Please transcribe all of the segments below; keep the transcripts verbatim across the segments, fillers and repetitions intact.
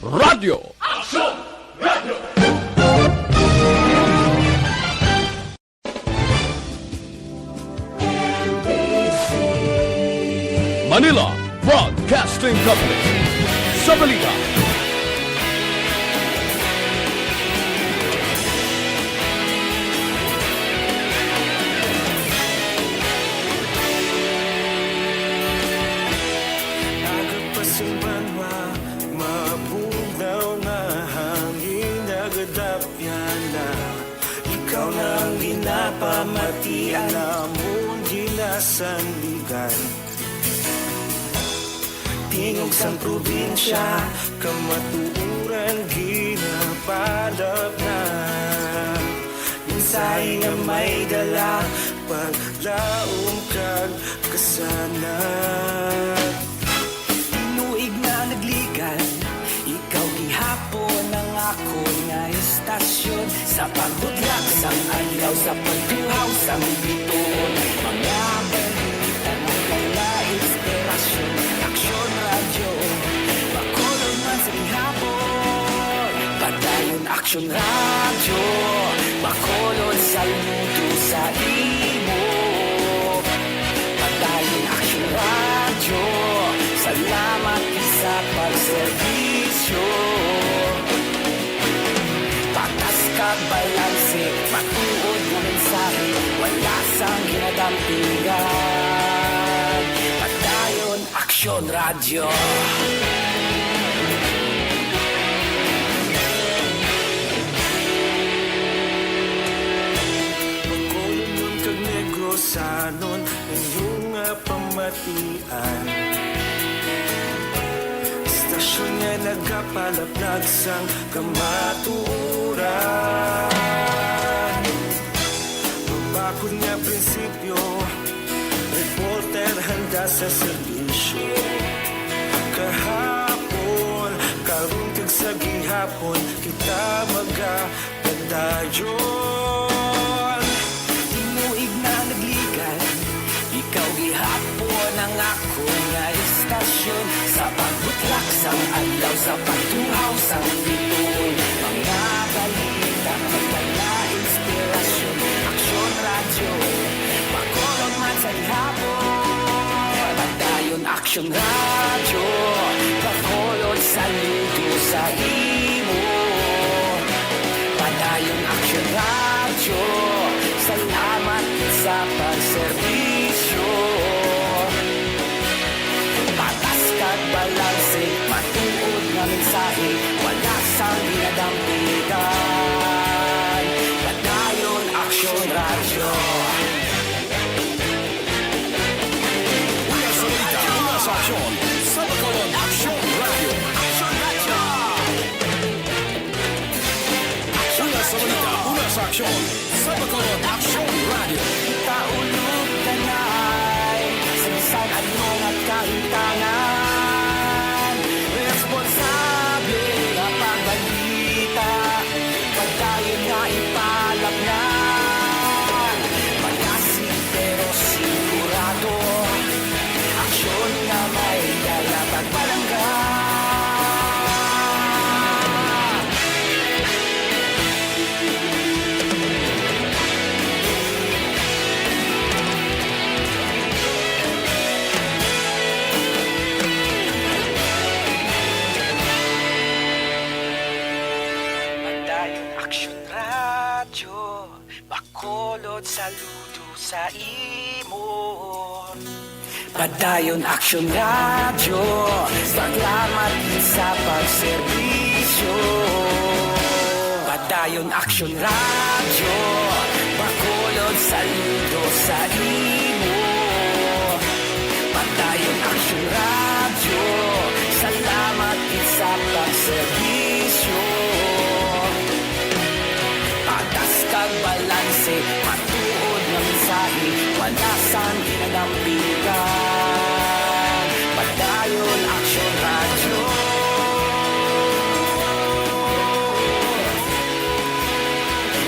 Radyo. Manila Broadcasting Company. Sa balita. Aga pa sing banwa, mabugnaw nga hangin nagadapyan na. Ikaw na ang ginapamatian namon ginasandigan. Tingog sang probinsya, kamatuoran ginapalapna. Mensahe nga may dala, paglaom kag kasanag. Tinuig na nagligan, ikaw gihapon ang akon nga istasyon. Sa pagbutlak sang adlaw, sa pagtuhaw sang bituon, mga balita, mga inspirasyon. Aksyon Radyo, Bacolod man sa gihapon. Padayon Aksyon Radyo, Bacolod, saludo sa imo. Padayon Aksyon Radyo, salamat sa pagserbisyo. Patas kag balanse, matuod nga mensahe, wala sang ginadampigan. Padayon Aksyon Radyo. Bacolodnon kag Negrosanon, inyo nga pamatian. Istasyon nga nagapalaplag sang kamatuoran. Mabakod nga prinsipyo, reporter handa sa serbisyo. Kahapon, karon kag sa gihapon, kita magapadayon. Tinuig na nagligan, ikaw gihapon ang akon nga istasyon. Sa pagbutlak sang adlaw, sa pagtuhaw sang bituon, mga balita, mga inspirasyon. Aksyon Radyo, Bacolod man sa gihapon. Padayon Aksyon Radyo, Bacolod, saludo sa imo. Padayon Aksyon Radyo, salamat sa pagserbisyo. Patas kag balanse, matuod nga mensahe, wala sang ginadampigan. Padayon Aksyon Radyo. Una sa balita, una sa aksyon, sa Bacolod Aksyon Radyo. Aksyon Radyo. Una sa balita, una sa aksyon, sa Bacolod Aksyon Radyo. Kita ulog tanay, sa bisan ano nga kahintangan, responsable nga pagbalita, padayon nga ipalapnan. Malasig pero sigurado, aksyon nga may dala, pagpalangga. Padayon Aksyon Radyo, Bacolod, saludo sa imo. Padayon Aksyon Radyo, salamat sa pagserbisyo. Padayon Aksyon Radyo, Bacolod, saludo sa imo. Padayon Aksyon Radyo, salamat sa pagserbisyo. Patas kag balanse, matuod nga mensahe, wala sang ginadampigan. Padayon Aksyon Radyo.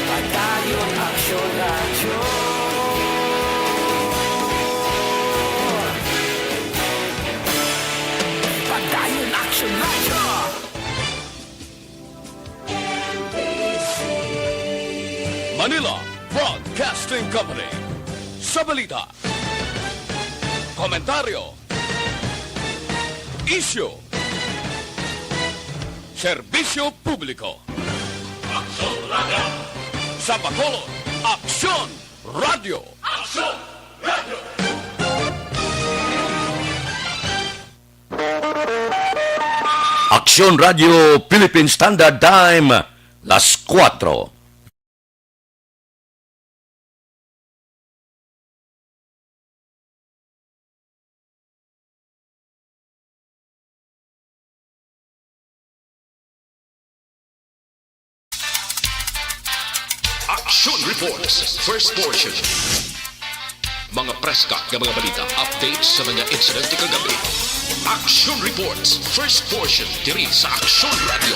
Padayon Aksyon Radyo. Padayon Aksyon Radyo. Manila Broadcasting Company. Sa balita, komentaryo, isyu, serbisyo publiko. Aksyon Radio. Sa Bacolod, Aksyon Radio. Aksyon Radio. Aksyon Radio Philippine Standard Time, las kuwatro. Action Reports, first portion. Mga preska nga mga balita, updates sa mga insidente kagabi. Action Reports, first portion, diri sa Action Radio.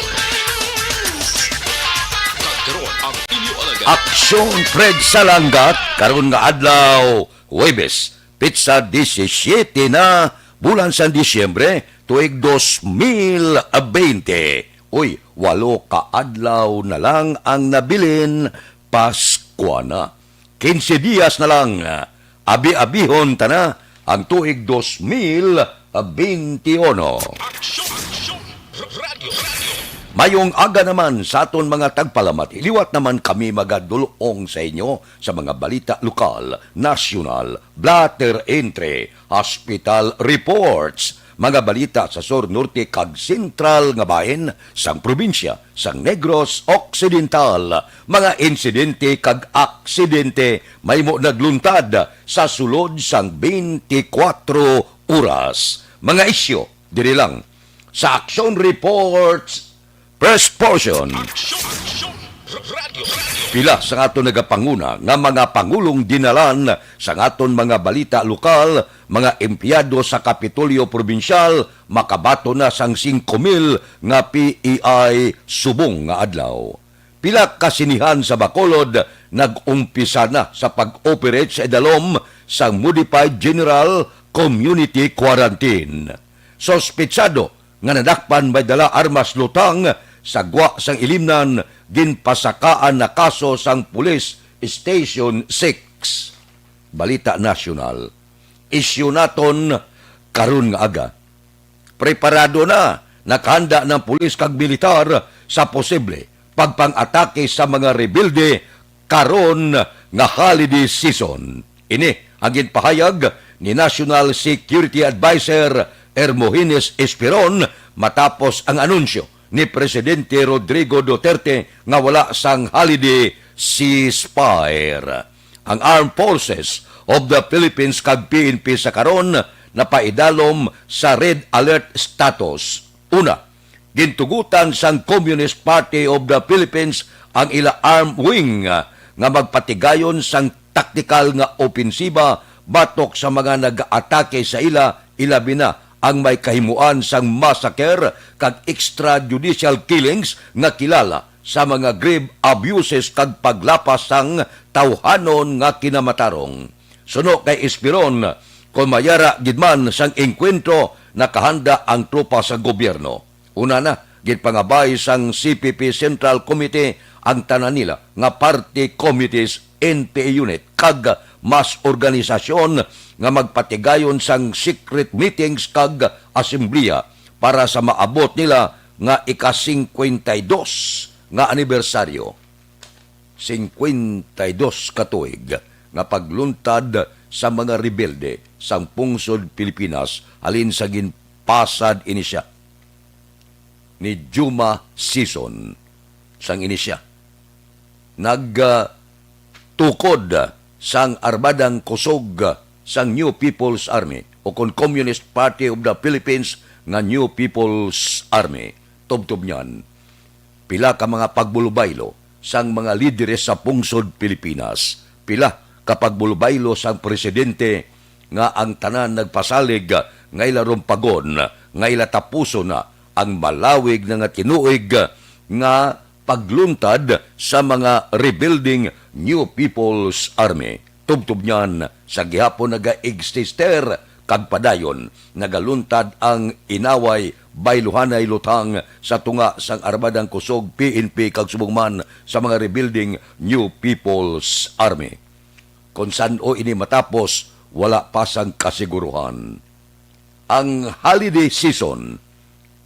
Kag karon ang inyo alagad. Aksyon Fred Salanggat, karon nga adlaw, Huwebes, petsa disisyete na, bulan sang Disyembre, tuig dos mil bente. Uy, walo ka adlaw na lang ang nabilin, Paskwa na. Kinse dias na lang, abi-abihon ta na ang tuig dos mil bente uno. Aksyon, aksyon, radyo, radyo. Mayong aga naman sa aton mga tagpalamati. Liwat naman kami magadul-ong sa inyo sa mga balita lokal, nasyonal, blotter entry, hospital reports, mga balita sa sur, norte, kag sentral nga bahin sang probinsya sang Negros Occidental, mga insidente kag aksidente mahimo nagluntad sa sulod sang twenty-four oras. Mga isyu diri lang sa Action Reports First Portion. Aksyon, aksyon, radyo, radyo. Pila sa aton nagapanguna nga mga pangulong dinalan sa aton mga balita lokal, mga empleyado sa Kapitolyo Probinsyal, makabaton na sang singko mil nga P E I subong nga adlaw. Pila ka sinihan sa Bacolod nag-umpisa na sa pag-operate sa idalom sang Modified General Community Quarantine. Suspetsado nga nadakpan may dala armas lutang sa gwa sang ilimnan, ginpasakaan na kaso sang Police Station six. Balita nasyonal. Isyu naton karon nga aga. Preparado na, nakahanda ng pulis kag militar sa posible pagpang-atake sa mga rebelde karon nga holiday season. Ini ang ginpahayag ni National Security Adviser Hermogenes Esperon matapos ang anunsyo ni Presidente Rodrigo Duterte nga wala sang holiday ceasefire. Ang Armed Forces of the Philippines kag P N P sa karon napaidalom sa red alert status. Una, gintugutan sang Communist Party of the Philippines ang ila armed wing nga magpatigayon sang taktikal nga opensiba batok sa mga nag-aatake sa ila, ilabi na ang may kahimuan sang massacre kag extrajudicial killings nga kilala sa mga grave abuses kag paglapas sang tawhanon nga kinamatarong. Suno kay Esperon, kon mayara gid man sang engkwentro, nakahanda ang tropa sa gobyerno. Una na, ginpangabay sang C P P Central Committee ang tanan nila nga party committees, N P A unit, kag mas organisasyon nga magpatigayon sang secret meetings kag asembleya para sa maabot nila nga ika-singkwenta y dos nga anibersaryo. Singkwenta y dos ka tuig nga pagluntad sa mga rebelde sang pungsod Pilipinas halin sa ginpasad ini siya ni Juma Sison. Sang ini siya nag, ah, tukod sang Armadang Kusog sang New People's Army, o kon Communist Party of the Philippines nga New People's Army. Tubtob niyan, pila ka mga pagbulubaylo sang mga lideres sa pungsod Pilipinas, pila ka pagbulubaylo sang presidente nga ang tanan nagpasalig nga ila rumpagon, nga ila tapuson na ang malawig na nga tinuig nga pagluntad sa mga rebuilding New People's Army. Tubtob niyan, sa gihapon naga-existe kag padayon nagaluntad ang inaway bayluhanay lutang sa tunga sang Armadang Kusog, P N P, kag subong man sa mga rebuilding New People's Army. Kon san-o ini matapos, wala pa sang kasiguruhan. Ang holiday season,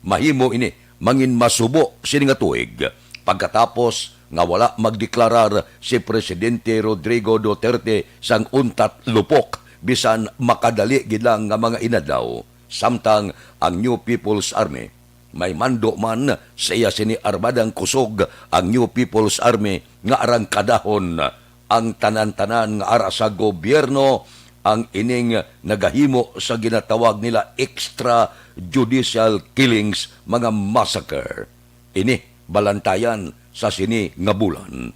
mahimo ini mangin masubo sini nga tuig, pagkatapos nga wala magdeklarar si Presidente Rodrigo Duterte sang untat lupok, bisan makadali gid lang nga mga inadlaw. Samtang ang New People's Army, may mando man sa iya sini Armadang Kusog, ang New People's Army, nga arangkadahon ang tanan-tanan nga ara sa gobyerno, ang ining nagahimo sa ginatawag nila extrajudicial killings, mga massacre. Ini balantayan sa sini nga bulan.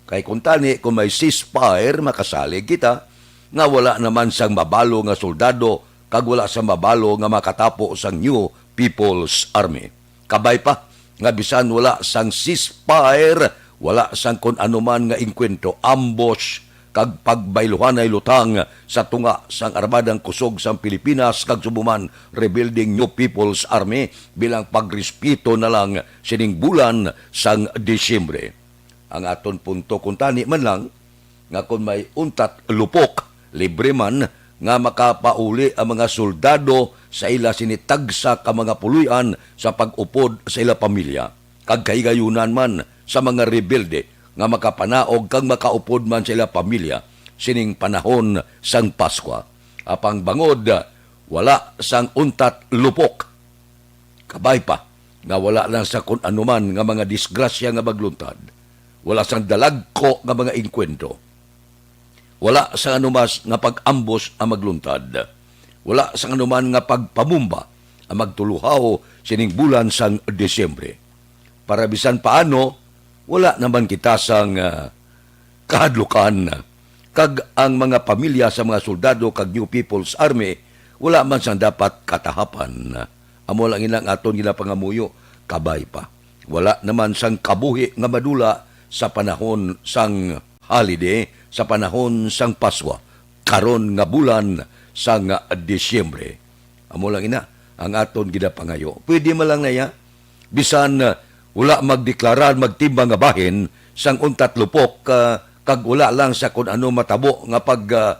Kay kuntani, kung may ceasefire, makasalig kita nga wala naman sang mabalo nga soldado kag wala sa mabalo nga makatapo sang New People's Army. Kabay pa nga bisan wala sang ceasefire, wala sang kon anuman nga engkwentro, ambush, kag pagbayluhanay lutang sa tunga sang Armadang Kusog sang Pilipinas kag subong man rebuilding New People's Army bilang pagrespeto na lang sining bulan sang Disyembre. Ang aton punto kuntani man lang nga kon may untat lupok, libre man nga makapauli ang mga soldado sa ila sini tagsa ka mga puloy-an sa pag-upod sa ila pamilya, kag kahigayunan man sa mga rebelde nga makapanaog kag makaupod man sa ila pamilya sining panahon sang Paskwa. Apang bangod wala sang untat lupok, kabay pa nga wala lang sa kun anuman nga mga disgrasya nga magluntad, wala sang dalagko nga mga engkwentro, wala sang anumas nga pag-ambos ang magluntad, wala sang anuman nga pagpamumba ang magtuluhaw sining bulan sang Disyembre. Para bisan paano, wala naman kita sang, ah, kahadlukan. Kag ang mga pamilya sa mga soldado kag New People's Army wala man sang dapat katahapan. Amo lang ina ang aton ginapangamuyo, kabay pa. Wala naman sang kabuhi nga madula sa panahon sang holiday, sa panahon sang Paswa, karon nga bulan sang Disyembre. Amo lang ina ang aton ginapangayo. Pwede man lang na iya, bisan, ah, wala magdeklarar, magtimbang nga bahin sang untat lupok, ah, kag wala lang sa kun ano matabo nga pag, ah,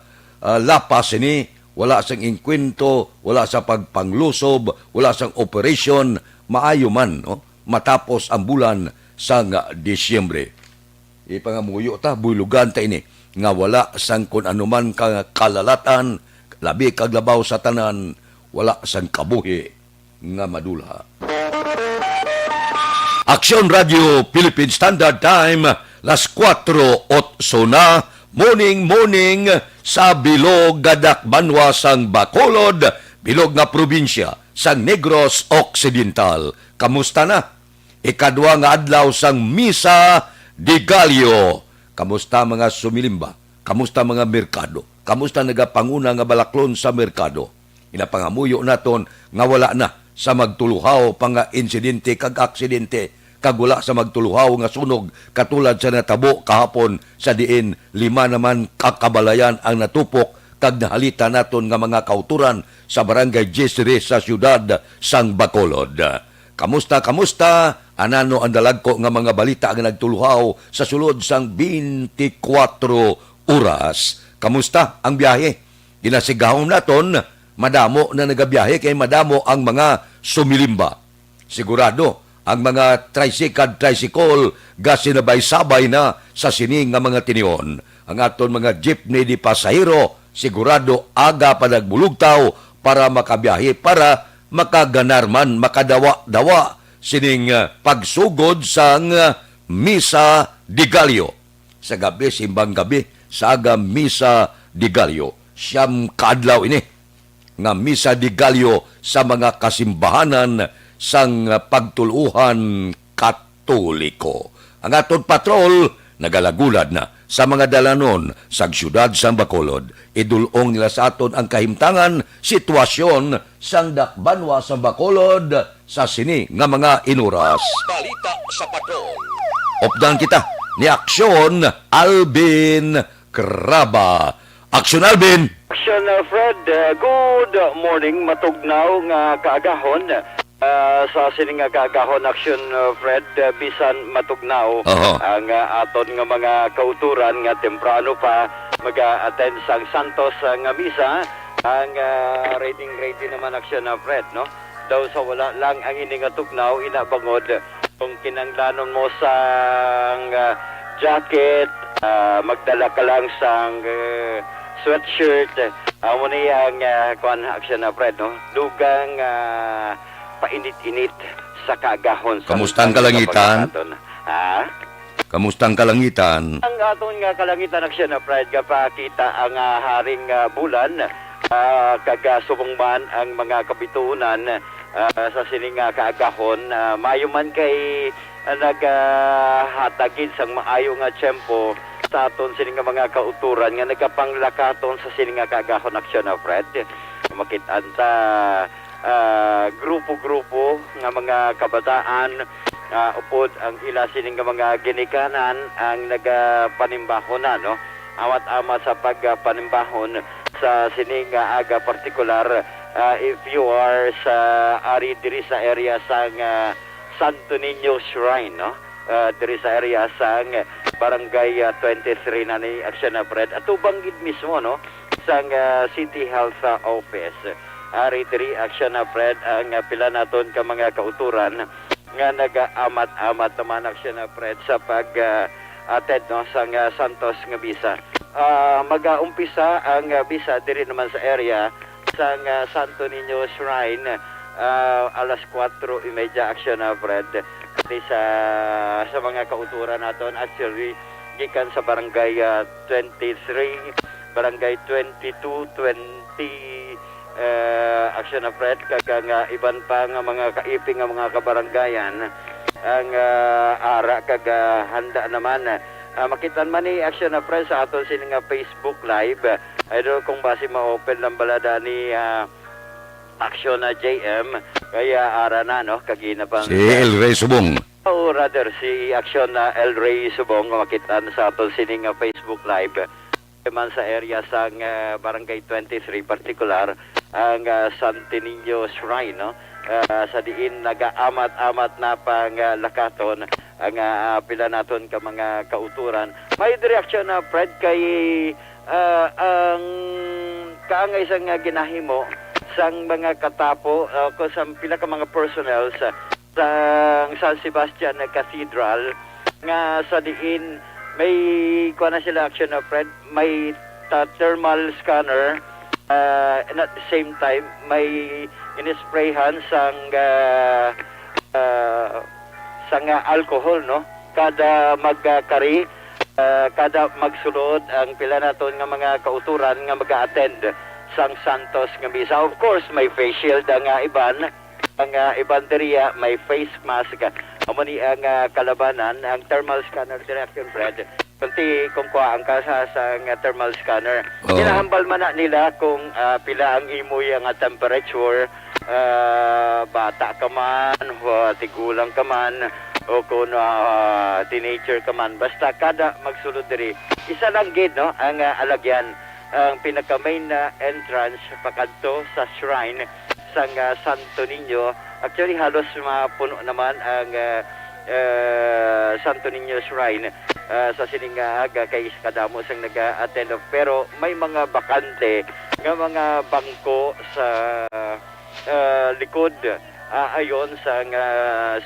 ah, lapas ini, wala sang engkwentro, wala sa pagpanglusob, wala sang operasyon, maayo man, no? Matapos ang bulan sang Disyembre. Ipangamuyo ta, buylogan ta ini, nga wala sang kun anuman ka kalalatan, labi kag labaw sa tanan, wala sang kabuhi nga madula. Aksyon Radio Philippine Standard Time, las kuwatro otso na, morning, morning sa bilog nga dakbanwa sang Bacolod, bilog nga probinsya sang Negros Occidental. Kamusta na? Ikadwa nga adlaw sang Misa de Gallo. Kamusta mga sumilimba? Kamusta mga merkado? Kamusta nagapanguna nga balaklon sa merkado? Ginapangamuyo naton nga wala na sa magtuluhaw pa nga insidente kag aksidente, kag wala sa magtuluhaw nga sunog katulad sa natabo kahapon, sa diin lima naman ka kabalayan ang natupok kag nahalita naton nga mga kautoran sa Barangay Diez Tres sa siyudad sang Bacolod. Kamusta, kamusta? Anano ang dalagko nga mga balita nga nagtuluhaw sa sulod sang twenty-four oras? Kamusta ang biyahe? Ginasigahom naton, madamo na nagabiyahe kay madamo ang mga sumilimba. Sigurado, ang mga tricycle, tricycle gasinabay-sabay na sa sini nga mga tinion. Ang aton mga jeepney de pasahero, sigurado aga pa nagbulugtaw para makabiyahe, para makaganar man, makadawa-dawa sining, ah, pagsugod sang, ah, Misa de Gallo. Sa gabi, simbang gabi, sa aga, Misa de Gallo. Siyam ka adlaw ini nga Misa de Gallo sa mga kasimbahanan sang pagtuluhan Katoliko. Ang aton patrol nagalagulad na sa mga dalanon sa siyudad sang Bacolod. Idul-ong nila sa aton ang kahimtangan, sitwasyon sang dakbanwa sang Bacolod sa sini nga mga inuras. Balita sa patrol. Updan kita ni Aksyon Alvin Craba. Action Alvin! Action, uh, Fred. Uh, good morning, matugnaw nga kaagahon. Uh, sa sini nga kaagahon, Action, uh, Fred, uh, bisan matugnaw Oho. ang, uh, aton nga mga kauturan nga temprano pa maga-attend sang Santos, uh, nga misa, ang, uh, ready, ready naman, Action, uh, Fred, no? Daw sa wala lang ang ini nga tugnaw, ina bangod kung kinahanglanon mo sang, ah, jacket, ah, magdala ka lang sang, eh, sweatshirt. Amo ni ang, ah, kuan, Action, ah, Fred, no? Dugang, ah, painit-init sa kaagahon sa Kamusta ang kalangitan? Pagkakataon. Ha? Kamusta ang kalangitan? Ang aton nga kalangitan, Action, ah, Fred, gapakita ang, ah, haring, ah, bulan, ah, kag, ah, subong man ang mga kabituonan, ah, sa sini nga kaagahon, ah, maayo man kay, ah, nagahatag gid sang maayo nga tiyempo sa aton sini nga mga kauturan nga nagapanglakaton sa sini nga kaagahon, Action, ah, Fred. Makit-an ta, ah, grupo-grupo nga mga kabataan, ah, upod ang ila sini nga mga ginikanan ang nagapanimbaho na, no? Amat-amat sa pagpanimbahon sa sini nga aga partikular, ah, if you are sa, ari diri sa area sang, ah, Santo Niño Shrine, no? Ah, diri sa area sang Barangay, ah, twenty-three na ni Action, ah, Fred. Atubang gid mismo, no, sang, ah, City Health, ah, Office. Ari diri, Action, ah, Fred, ang, ah, pila naton ka mga kauturan nga nagaamat-amat naman, Action, ah, Fred, sa pag, ah, attend, no, sang, ah, Santos nga misa. Ah, magaumpisa ang, ah, misa diri naman sa area sang, ah, Santo Niño Shrine, ah, alas kuwatro y media, Action, ah, Fred. Di sa, sa mga kauturan naton, actually, gikan sa barangay, ah, twenty-three, barangay twenty-two, twenty, eh, Action, ah, Fred, kag ang, ah, iban pa nga mga kaiping nga mga kabaranggayan ang, ah, ara kag, ah, handa naman. Ah, makitan man ni Action, ah, Fred, sa aton sini nga Facebook Live. I don't know kung basi ma-open lang bala da ni, ah, Action, ah, J M. Kaya ara na, no? Kagina pa Si nga El Rey Subong. Oh, rather, si Action, ah, El Rey Subong, makitan sa aton sini nga Facebook Live. Man sa area sang, ah, Barangay twenty-three, partikular ang, ah, Santo Niño Shrine, no? Ah, sa diin nagaamat-amat na pang, ah, lakaton ang, ah, pila naton ka mga kauturan. May reaksyon na, Fred, kay, ah, ang kaangay sang, ah, ginahimo sang mga katapo, ah, ko sa pila ka mga personnel sa sang San Sebastian Cathedral nga sa diin may kuha na sila, Action, ah, Fred, may ta-, thermal scanner, ah, and at the same time may inisprayhan sang, ah, ah, sang, ah, alcohol, no? Kada magkari, ah, kada magsulod ang pila naton nga mga kauturan nga mag-attend sang Santos nga misa. Of course, may face shield ang, ah, iban. Ang, ah, iban diriya may face mask. Amo ni ang, ah, kalabanan, ang thermal scanner diri, Action Fred. Kunti kung kuhaan ka sa, sa nga thermal scanner. Oo. Ginahambal man na nila kung, ah, pila ang imo nga temperature, ah, bata ka man, o tigulang ka man, o kung, ah, teenager ka man. Basta kada magsulod diri, isa lang gid, no, ang, ah, alagyan. Ang pinaka-main na entrance pakadto sa shrine sang, ah, Santo Niño. Actually, halos mapuno naman ang, ah, ah, Santo Niño Shrine, ah, sa sining nga aga kay kadamo sang naga-attend. Pero may mga bakante nga mga bangko sa, ah, likod, ah, ayon sa nga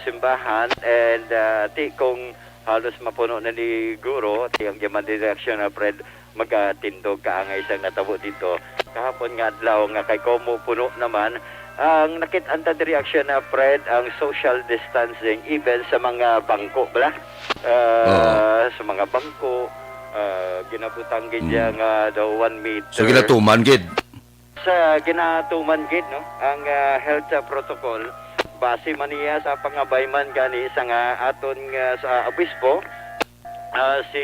simbahan. And, ah, ti kung halos mapuno na ni guro, ti ang Yaman Direction, ah, Fred, magatindog kaangay sang natabo dito kahapon nga adlaw nga kay komo puno naman ang nakit-an ta diri, Action, ah, Fred, ang social distancing even sa mga bangko, bala? Ah, Oo. Sa mga bangko, ah, ginabutang gid Mm. siya nga daw one meter. So, ginatuman gid. Sa ginatuman gid, no, ang, ah, health, ah, protocol, base man niya sa pangabay man gani sa nga aton nga sa obispo, ah, si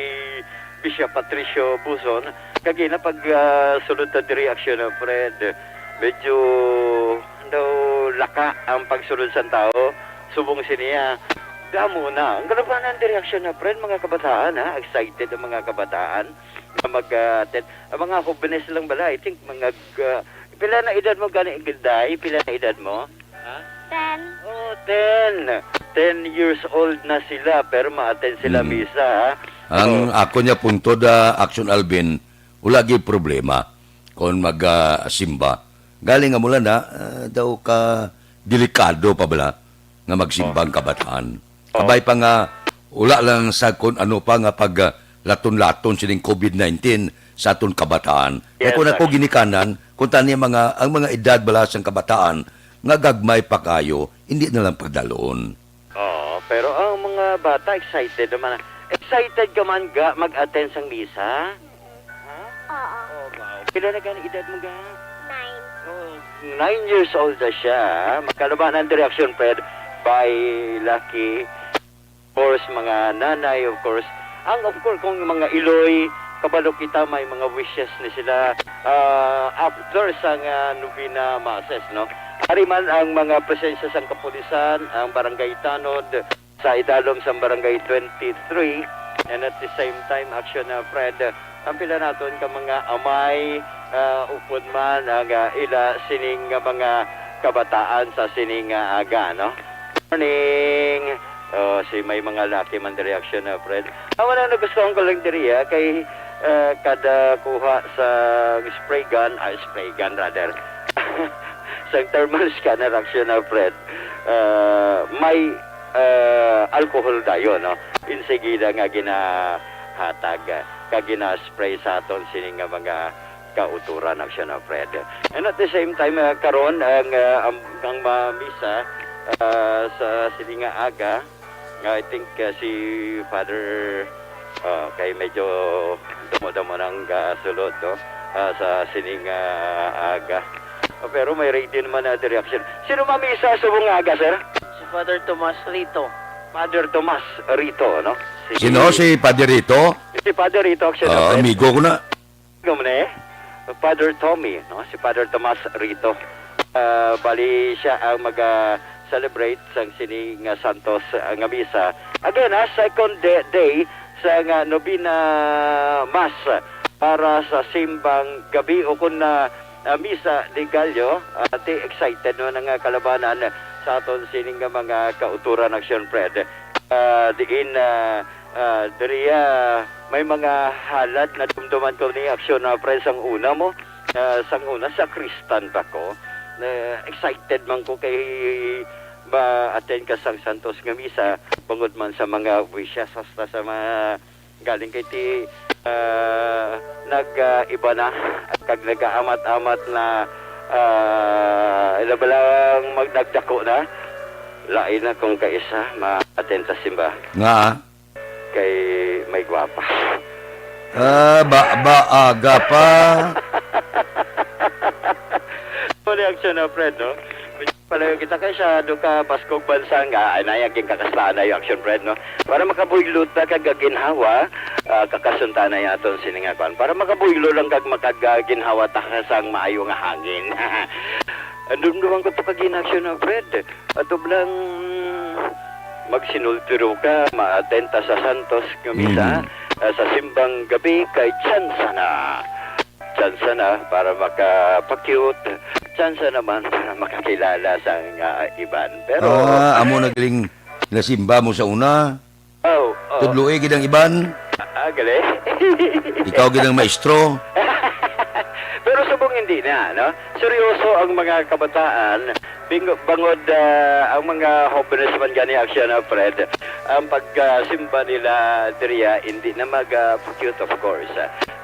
Bishop Patricio Buzon, kag ina pag, ah, sulod ta diri, Action, ah, Fred, medyo daw laka ang pagsulod sang tawo. Subong sini, ah, damo na. Ang kalabanan diri, Action, ah, Fred, mga kabataan, ha? Excited ang mga kabataan. mag-attend. Ang mga hobenes lang bala, I think, mga, ah, pila na edad mo gani, Day? Pila na edad mo? Ha? Ten. Oh, ten. Ten years old na sila, pero ma-attend sila Mm. misa, ha? Ang Oh. ako niya punto da, Action Alvin, wala gyud problema kung mag, ah, simba. Galing nga mula na, ah, daw ka delikado pa bala nga magsimba Oh. ang kabataan. Oh. Kabay pa nga, wala lang sa kung ano pa nga pag, ah, laton-laton sining covid nineteen sa aton kabataan. Kaya Yes, kung ako sir. ginikanan, kung tani ang mga, ang mga edad bala sang kabataan, nga gagmay pa kayo, hindi na lang pagdalon. Oo, pero ang mga bata excited naman. Excited ka man ga mag-attend sang misa? Ha? Oo. Oh, wow. Pila na gani edad mo ga? Nine. Oh, nine years old na siya. Magkalabanan diri, Action Fred, by Lucky. Of course, mga nanay, of course. Ang, of course, kung mga iloy, kabalo kita may mga wishes ni sila, ah, after sang, ah, novena masses, no? Ari man ang mga presensya sang kapulisan, ang barangay tanod, sa idalom sang Barangay twenty-three, and at the same time, Action, ah, Fred, ang pila naton ka mga amay, ah, upod man ang, ah, ila sining nga mga kabataan sa sining nga aga, no? Morning! Oh, si may mga laki man diri, Action, ah, Fred. Ah, wala, nagustuhan ko lang diri, ah, kay, ah, kada kuha sa spray gun, ah, spray gun rather, sa thermal scanner, Action, ah, Fred, ah, may ah, alcohol dayon, no? Insigida nga ginahatag, ah, kag ginaspray sa aton sini nga mga kauturan, Action, no, Fred? And at the same time, ah, karon ang, ah, ang, ang ma-, misa, ah, sa sini nga aga, I think, ah, si Father, ah, kay medyo damo-damo nang gasulod, no? Ah, sa sining, ah, aga. Ah, pero may ready naman na direction. Sino mamisa subong nga aga, sir? Si Father Tomas Rito. Father Tomas Rito, no? Si Sino si Padre Rito? Si Father Rito, actually, Ah, friend. Amigo ko na. Amigo mo na eh. Father Tommy, no? Si Father Tomas Rito. Ah, bali siya ang mag, ah, celebrate sang sini nga santos, ah, nga misa. Again, ha, second de-, day sa nga novena mass para sa simbang gabi o kun na, ah, misa de Gallo. Ah, ti excited no na nga kalabanan sa aton sining nga mga kauturan, Action Fred. Ah, diin, ah, ah, diri, ah, may mga halad na dumduman ko ni Action, ah, Fred, sang una mo. Ah, sang una, sakristan pa ko. Na excited man ko kay ma-attend ka sang Santos nga Misa, bangod man sa mga wishes, hasta sa mga galing kay ti, ah, nag, ah, iba na, kag nag-aamat-amat na, ah, ila ba lang mag-, nagdako na? Lain na kung kaisa, ma-attend ta simba. Nga? Kay may gwapa. Ah, ba, ba, aga pa. Wala action na, friend, no? Palayo kita kay siya, do ka, Paskog Bansa nga, ay, nayag yung kakaslaan na yung action, friend, no? Para makabuylo ta kag ginhawa, ah, kakasunta na yung aton sining nga kwan. Para makabuylo lang kag makag-, ah, ginhawa ta sang maayo nga hangin. Andun duman ko to kag in action na, friend. Ato lang magsinultiro ka, ma-attend ta sa Santos nga Misa, Mhm. ah, sa simbang gabi, kay tsansa na. Tsansa na para makapakyut. Tsansa naman para makakilala sa nga iban. Pero Ah, amo nagling nasimba mo sa una? Oh, oh. Tudloi gid ang iban? Ah, ah, gali. Ikaw gid ang maestro? Pero subong hindi na, no? Seryoso ang mga kabataan, bing-, bangod, ah, ang mga hobenes man gani, action, ah, Fred, ang pagsimba nila diriya, hindi na mag, ah, cute, of course.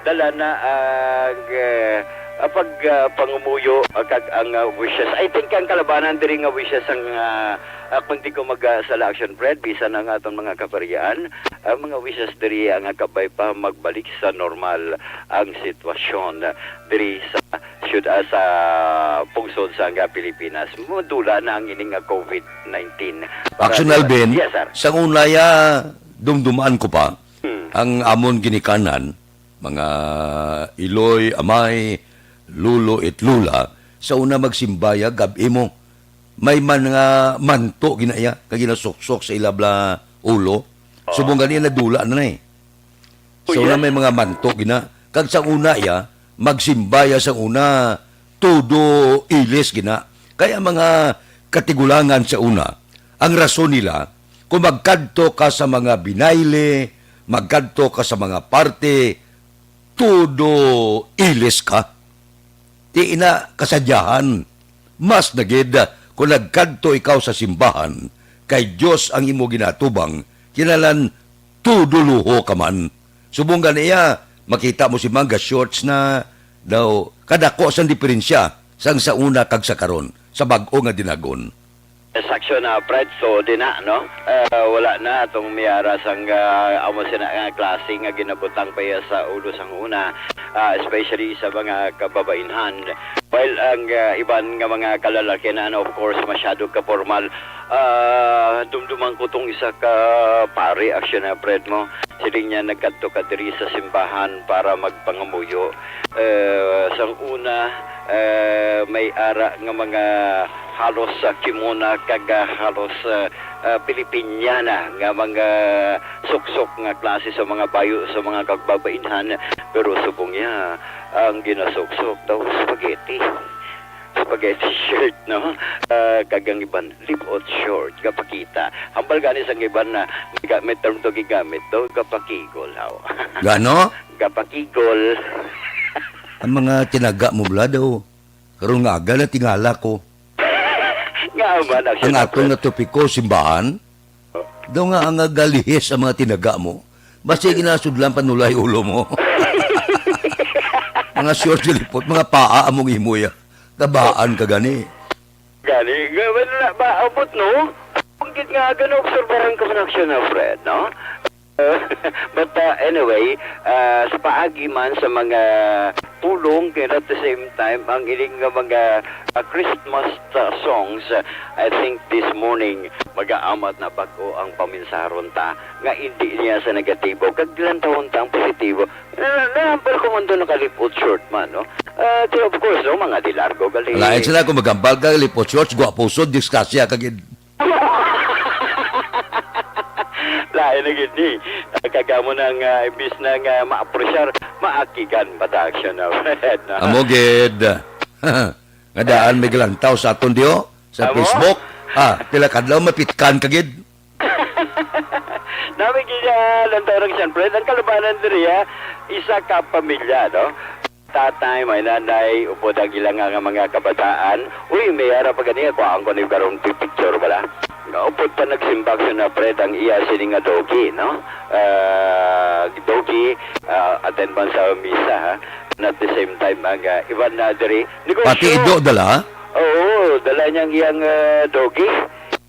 Dala na ang, eh, ang pag, ah, pangumuyo, ah, kag ang, ah, wishes. I think ang kalabanan diri nga wishes ang, ah, ah, kung di ko mag, ah, sala, action, Fred, bisan ang aton mga kaparian, ang mga wishes diri ang kabay pa magbalik sa normal ang sitwasyon diri sa syudad, sa pungsod sa nga Pilipinas. Madula na ang ining nga covid nineteen. Para Action sa Alvin, Yes, sir. Sa una ya, dumdumaan ko pa, Hmm. ang amon ginikanan, mga iloy, amay, lolo, it lula, sa una magsimbaya, gab-i mo. May man nga manto ginaya, kag ginasuksok sa ilabla ulo. Oo. Subong gani, nadula na na eh. Oh, Sa una yes. may mga manto gina, Kag sa una iya, magsimba iya sa una, todo ilis gina. Kaya mga katigulangan sa una, ang rason nila, kung magkadto ka sa mga binayle, magkadto ka sa mga party, todo ilis ka. Di ina kasadyahan. Mas na gid kung nagkadto ikaw sa simbahan, kay Dios ang imo ginatubang, kinahanglan todo luho ka man. Subong gani iya, makita mo si Manga shorts na daw, kadako sang diferensya sang sa una kag sa karon, sa bag-o nga dinag-on. Sa aksyon na, Fred, so di na, no? Ah, wala na atong miara sang, ah, amo sina nga klase nga ginabutang pa iya sa ulo sang una, ah, especially sa mga kababainhan. While ang, ah, iban nga mga kalalakihan, of course, masyado ka formal. Ah, dumduman ko tong isa ka pare, aksyon na, Fred, mo. Siling niya, nagkadto ka diri sa simbahan para magpangamuyo. Eh, sang una, eh, may ara nga mga halos, ah, kimona kag, ah, halos, ah, ah, Pilipinyana nga mga suksok nga klase sa mga bayo sa mga kababainhan. Pero subong niya, ang ginasuksok daw spaghetti. Spaghetti shirt, no? Ah, kag ang iban, lip-ot short, gapakita. Hambal gani sang iban na may ga-, may term to gigamit to, gapakigol, haw. Gano? Gapakigol. Ang mga tinaga mo, bala daw. Karon nga aga na tingala ko. Nga man, ang Ang aton nga topiko, simbahan. Daw nga ang galihis ang mga tinaga mo. Basta ginasudlan panulay ulo mo. Mga short lipot, mga paa among imo ya. Tabaan ka gani. Gani, ga-, wala ba, abot, no? Ang gid nga, gana-obserbaran ka man, aksyon na, Fred, no? But, uh, anyway, uh, sa paagi man sa mga pulong, and at the same time, ang ining nga mga, uh, Christmas, uh, songs, uh, I think this morning, mag-aamat na bag-o ang paminsahon ta, nga hindi niya sa negatibo, kag lantawon ta ang positibo. Na, na, pero kung ando nakalipot short man, no? Ah, di, of course, no, mga di largo gali. Lain sila kung magambal ka, lipot shorts, gwapo sud, disgrasya ka gid. Lain na gid ni. Kagamo nang, ah, imbis na nga ma-apresyar, maakigan pa ta aksyon na, Fred, no? Amo gid. Nga daan may galantaw sa aton diyo, sa Amo? Facebook. Ah, pila kadlaw mapitkan ka gid. Nami gid, ah, lang tayo, siyempre, ang kalabanan diri, ah, isa ka pamilya, no? Tatay, may nanay, upod ang ilang nga mga kabataan. Uy, may ara pa gani, kuhaan ko ni karong pi-, picture bala. Upod pa nagsimbak siya na, Fred, ang iya sini nga dogi, no? Ah, dogi, ah, attend man sa misa, ha? And at the same time, ang, ah, iban na diri. Pati Negosyo. Ido dala? Oo, dala niyang iyang, ah, dogi.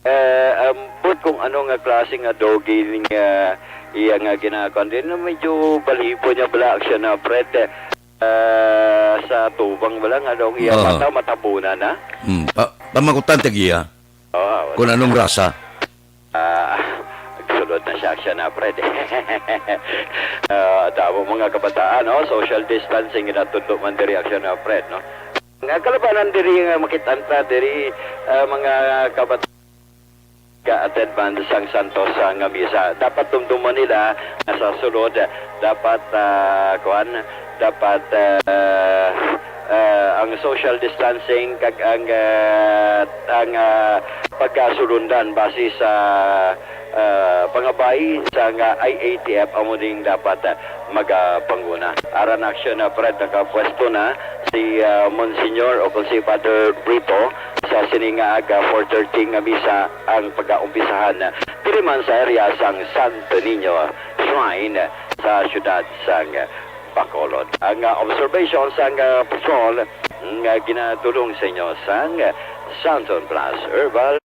Eh, ambot kung ano nga klase nga dogi ning, ah, iya nga ginakuan din, medyo balibo niya bala siya na, Fred, eh, ah, sa tubang bala nga daw iya Oo. mata, matabunan na. Hmm, pa-, pamakutan ta giya. Oo, Kung anong rasa. Ah, sulod na siya, siya na, Fred. Ah, damo mga kabataan, no? Social distancing, ginatudlo man diri aksyon na, Fred, no? Nga kalabanan diri nga makit-an ta diri, ah, mga kabat-, ka-attend man sang Santos, ah, nga misa. Dapat tumtuman nila nga sa sulod, dapat, ah, kuan, dapat, ah, ah, ang social distancing kag ang, ah, ang, ah, pagkasulundan base sa ah, pangabay sang I A T F amo ding dapat, ah, magapanguna. Aran aksyon na, Fred, nakapwesto na si, ah, Monsignor o kung si Father Brito sa sini nga aga four thirty nga misa ang pagaumpisahan diri man sa area sang Santo Niño Shrine sa siyudad sang Bacolod. Ang, ah, observation sang, ah, patrol nga ginatulong sa inyo sang Santon Plus Herbal.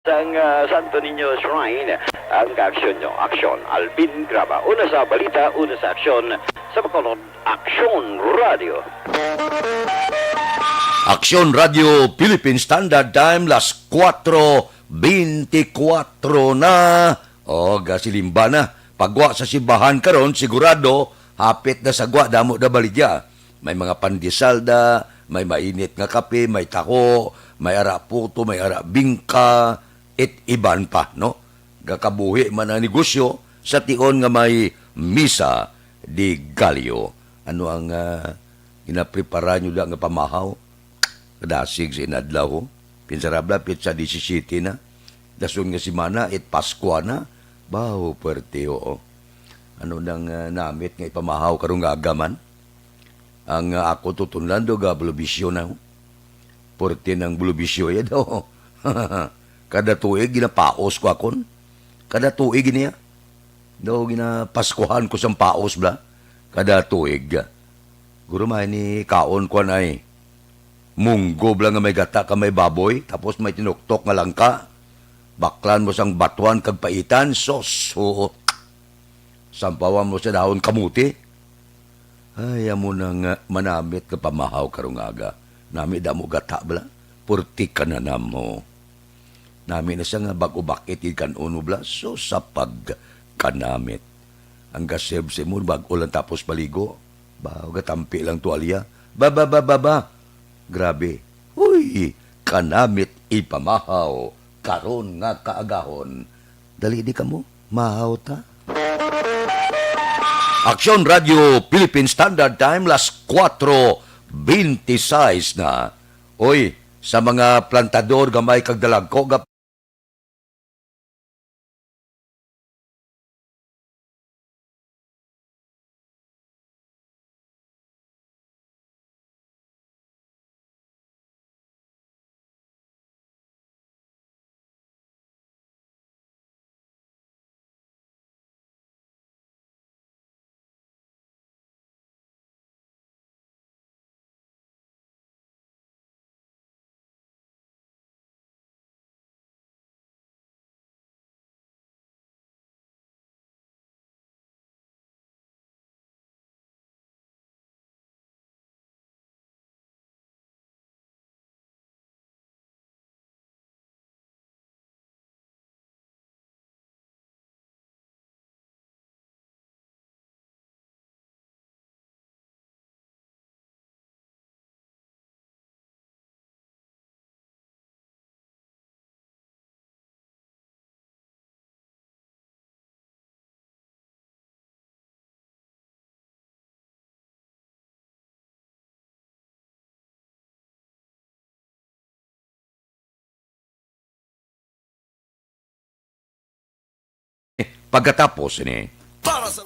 Sang, ah, Santo Niño Shrine, ang aksyon nyo, aksyon. Alvin Graba, una sa balita, una sa aksyon, sa Bacolod, Aksyon Radio. Aksyon Radio Philippine Standard Time, las kuwatro beintikwatro na. O, gasilimba na. Pagwa sa simbahan karon, sigurado, hapit na sa gwa, damo na baligya. May mga pandesal da, may mainit nga kape, may taho, may ara puto, may ara bingka, it iban pa, no? Gakabuhi man ang negosyo sa tion nga may Misa de Gallo. Ano ang, ah, ginaprepara nyo da nga pamahaw? Kadasig sa inadlaw, ho. Pinsarabla, petsa disisiyete na. Dason nga semana, it Paskwa na. Baho, puwerte, oo. Ano nang, ah, namit nga ipamahaw karong aga man? Ang, ah, ako tutunlan do ga bulubisyo na, ho. Puwerte nang bulubisyo ya daw. Kada tuig, ginapaos ko akon. Kada tuig niya. Daw ginapaskuhan ko sang paos bala. Kada tuig. Guro, may ni kaon ko na, eh. Munggo bala nga may gata ka may baboy, tapos may tinuktok nga langka. Baklan mo sang batuan kag paitan, sos, huot. Sampawan mo sa dahon kamuti. Ay, amo na nga manamit nga pamahaw karong aga. Nami damo gata bala. Purti ka na namo. Nami na siya nga bag-o bakit gid kan-on mo bala. So, sa pagkanamit. Ang gasib sa imo, bag-o lang tapos maligo. Ba, gatampi lang tuwalya. Ba, ba, ba, ba, ba. Grabe. Uy, kanamit ipamahaw. Karon nga kaagahon. Dali di kamo. Mahaw ta. Aksyon Radio Philippine Standard Time, las kuwatro beintiseis na. Oy, sa mga plantador gamay kag dalagko, ga- Pagkatapos ini. Para sa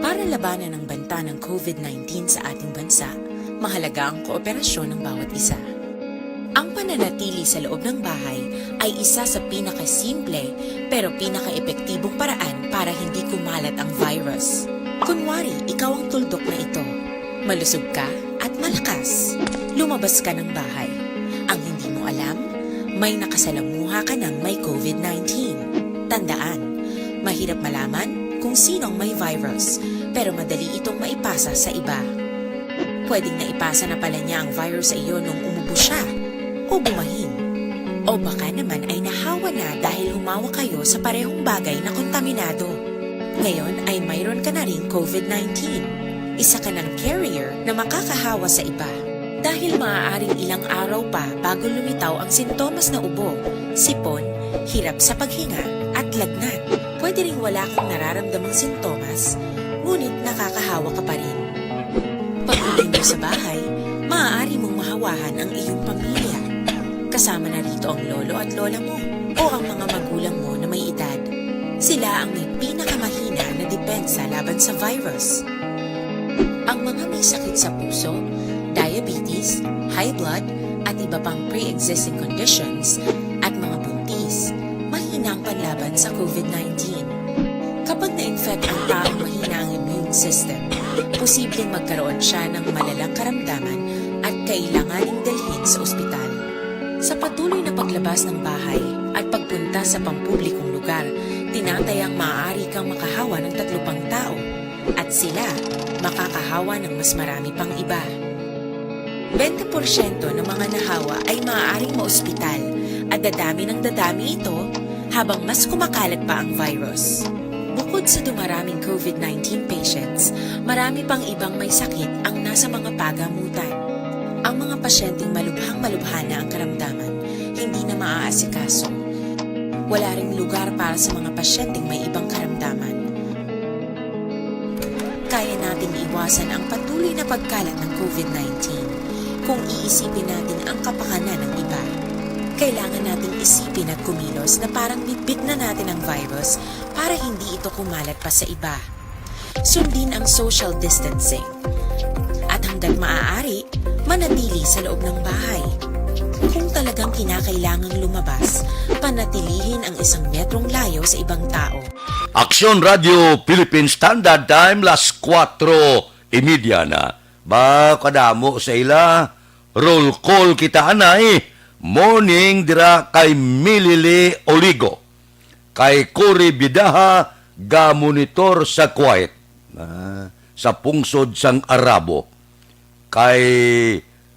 Para labanan ang banta ng covid nineteen sa ating bansa, mahalaga ang kooperasyon ng bawat isa. Ang pananatili sa loob ng bahay ay isa sa pinakasimple pero pinakaepektibong paraan para hindi kumalat ang virus. Kunwari, ikaw ang tuldok na ito. Malusog ka at malakas. Lumabas ka ng bahay. Ang hindi mo alam, may nakasalamuha ka ng may covid nineteen. Tandaan, mahirap malaman kung sino ang may virus, pero madali itong maipasa sa iba. Pwedeng naipasa na pala niya ang virus sa iyo nung umubo siya, o bumahin. O baka naman ay nahawa na dahil humawak kayo sa parehong bagay na kontaminado. Ngayon ay mayroon ka na ring covid nineteen. Isa ka ng carrier na makakahawa sa iba. Dahil maaaring ilang araw pa bago lumitaw ang sintomas na ubo, sipon, hirap sa paghinga, at lagnat. Pwede ring wala kang nararamdamang sintomas, ngunit nakakahawa ka pa rin. Pag-uwi mo sa bahay, maaari mong mahawahan ang iyong pamilya. Kasama na rito ang lolo at lola mo o ang mga magulang mo na may edad. Sila ang may pinakamahina na depensa laban sa virus. Ang mga may sakit sa puso, diabetes, high blood, at iba pang pre-existing conditions, at mga buntis, mahina ang panlaban sa covid nineteen. Kapag na-infect ang taong mahina ang immune system, posibleng magkaroon siya ng malalang karamdaman at kailanganing dalhin sa ospital. Sa patuloy na paglabas ng bahay at pagpunta sa pampublikong lugar, tinatayang maaari kang makahawa ng tatlo pang tao. At sila makakahawa ng mas marami pang iba. Bente porsyento ng mga nahawa ay maaaring maospital at dadami ng dadami ito habang mas kumakalat pa ang virus. Bukod sa dumaraming COVID nineteen patients, marami pang ibang may sakit ang nasa mga pagamutan. Ang mga pasyenteng malubhang-malubha na ang karamdaman, hindi na maaasikaso. Wala ring lugar para sa mga pasyenteng may ibang karamdaman. Kaya nating iwasan ang patuloy na pagkalat ng COVID nineteen kung iisipin natin ang kapakanan ng iba. Kailangan nating isipin at kumilos na parang bitbit na natin ang virus para hindi ito kumalat pa sa iba. Sundin ang social distancing. At hanggat maaari, manatili sa loob ng bahay. Kung talagang kinakailangang lumabas, panatilihin ang isang metrong layo sa ibang tao. Aksyon Radio Philippine Standard Time, las kuwatro y media na. Ba, kadamo sa ila, roll call kita anay. Morning dira kay Milili Oligo, kay Cory Bidaha, ga monitor sa Kuwait, ah, sa pungsod sang Arabo, kay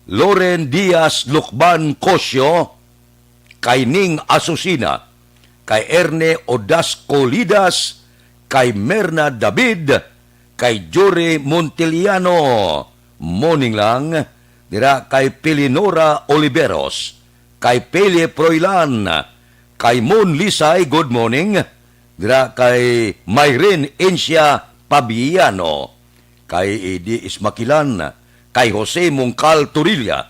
Loren Diaz Lucban Cosio, kay Ning Asusina, kay Erne Odasco Lidas, kay Merna David, kay Jory Montiliano, morning lang, dira kay Pilinora Oliveros, kay Pele Froilan, kay Mon Lisay, good morning, dira kay Myrin Encia Pabiano, kay Edi Ismakilan, kay Jose Mongcal Torilla,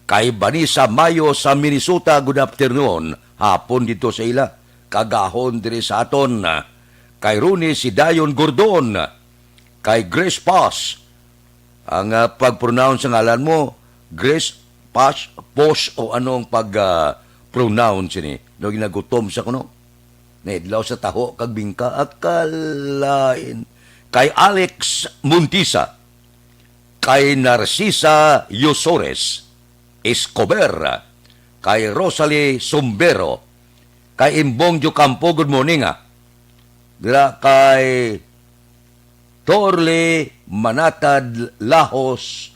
kay Vanessa Mayo sa Minnesota, good afternoon, hapon dito sa ila, kagahon diri sa aton, kay Runi si Dayon Gordon, kay Grace Paz, ang, ah, pag-pronounce sa ngalan mo, Grace Paz, Pos, o anong pag, ah, pronounce ini? No, ginagutom sa kuno. Naidlaw sa taho kag bingka, akalain. Kay Alex Montisa, kay Narcisa Yosores Escobar, kay Rosalie Sombero, kay Imbong Diocampo, good morning, ah. Dira kay Torle Manatad Lahos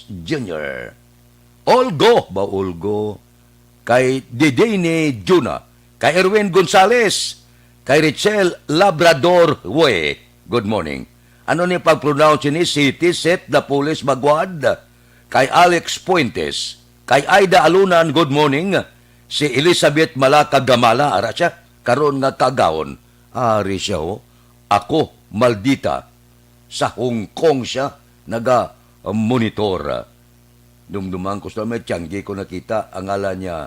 Junior, Olgo ba, Olgo? Kay Didine Juna, kay Erwin Gonzales, kay Richel Labrador Hue, good morning. Ano ni pag-pronounce ni City Set the Police Magwad? Kay Alex Fuentes, kay Aida Alunan, good morning. Si Elizabeth Malaka Gamala, ara siya, karon nga kagahon. Ari siya, oh. Ako, maldita. Sa Hong Kong siya naga-monitor. Dumduman ko sa may tiyanggi ko nakita ang ngalan niya,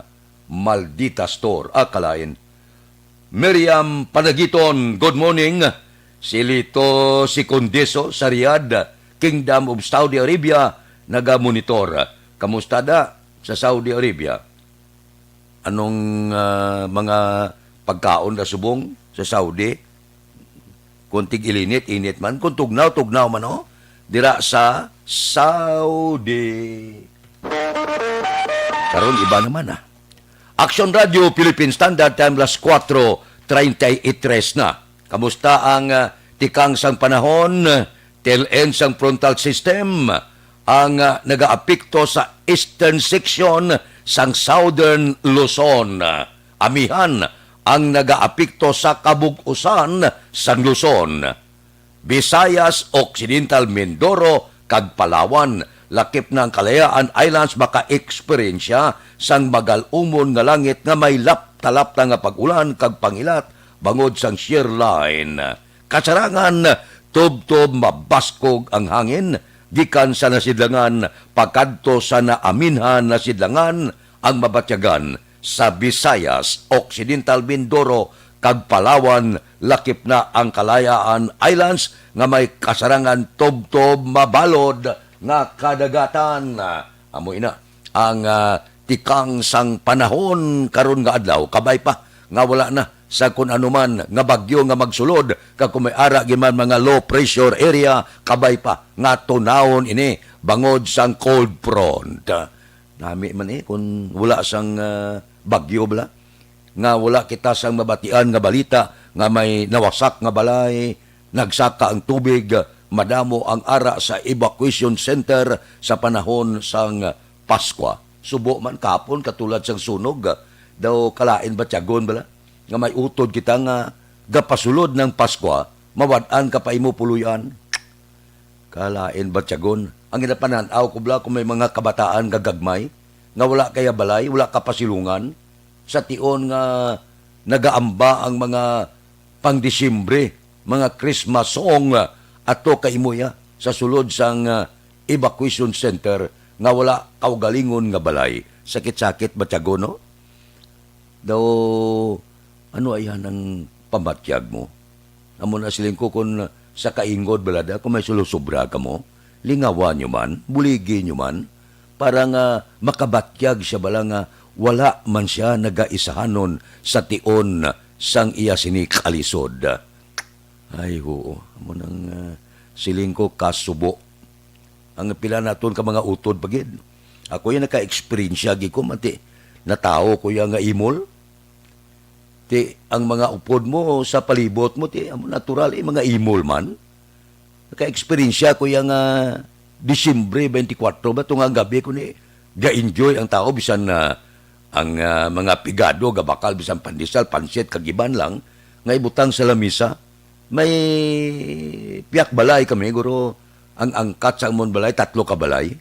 Maldita Store. Ah, kalain. Miriam Panagiton, good morning. Si Lito Sicondeso sa Riyadh, Kingdom of Saudi Arabia, naga-monitor. Kamusta da sa Saudi Arabia? Anong, ah, mga pagkaon da subong sa Saudi? Kung tig-ilinit-init man, kung tugnaw-tugnaw man, oh, dira sa Saudi. Karon iba naman, ah. Action Radio Philippine Standard Time, las kuwatro treinta y tres na. Kamusta ang, ah, tikang sang panahon? Tail end sang frontal system ang, ah, nagaapekto sa eastern section sang Southern Luzon. Amihan ang nagaapekto sa kabug-usan sang Luzon, Visayas, Occidental Mindoro, kag Palawan. Lakip na ang Kalayaan Islands maka-eksperyensya sang magal-umon nga langit nga may lapta-lapta nga pag-ulan kag pangilat bangod sang shear line. Kasarangan, tubtob mabaskog ang hangin gikan sa nasidlangan pakadto sa naaminhan nasidlangan ang mabatyagan sa Visayas, Occidental Mindoro, kag Palawan, lakip na ang Kalayaan Islands nga may kasarangan tubtob mabalod nga kadagatan. Amo ina ang, ah, tikang sang panahon karon nga adlaw, kabay pa nga wala na sa kun ano man nga bagyo nga magsulod, kag kung may ara gid man mga low pressure area, kabay pa nga tunawon ini bangod sang cold front. Nami man, eh, kung wala sang, ah, bagyo bala, nga wala kita sang mabatian nga balita nga may nawasak nga balay, nagsaka ang tubig, madamo ang ara sa evacuation center sa panahon sang Paskwa. Subo man kapon, katulad sang sunog, daw kalain batyagon bala nga may utod kita nga gapasulod ng Paskwa, mawad-an ka pa imo puloy-an. Kalain batyagon. Ang ginapanan-aw ko bala kung may mga kabataan nga gagmay, nga wala kaya balay, wala kapasilungan, sa tion nga nagaamba ang mga pang Disyembre, mga Christmas song, ato kay imo ya sa sulod sang, ah, evacuation center nga wala kaugalingon nga balay. Sakit-sakit batyagon, no? Daw, ano ayan ang pamatyag mo? Amo na siling ko, kun sa kaingod bala da, kung may sulusubra kamo, lingawan nyo man, buligi nyo man, para nga makabatyag siya bala nga wala man siya nagaisahanon sa tion sang iya sini kalisod. Ay, huo. Amo nang, ah, siling ko, kasubo. Ang pila naton ka mga utod pa gid. Ako yung naka-eksperyensya gid ko, mati. Natawo ko yung nga imol. Ti, ang mga upod mo sa palibot mo, ti, amo natural, eh, mga imol man. Naka-eksperyensya ko yung, ah, Disyembre twenty-four ba, tunga gabi ko ni, ga-enjoy ang tao, bisan na ang, ah, mga pigado, gabakal, bisan pandesal, pansit, kag iban lang, nga ibutang sa lamisa. May piyak balay kami, guro, ang angkat sa amon balay, tatlo ka balay.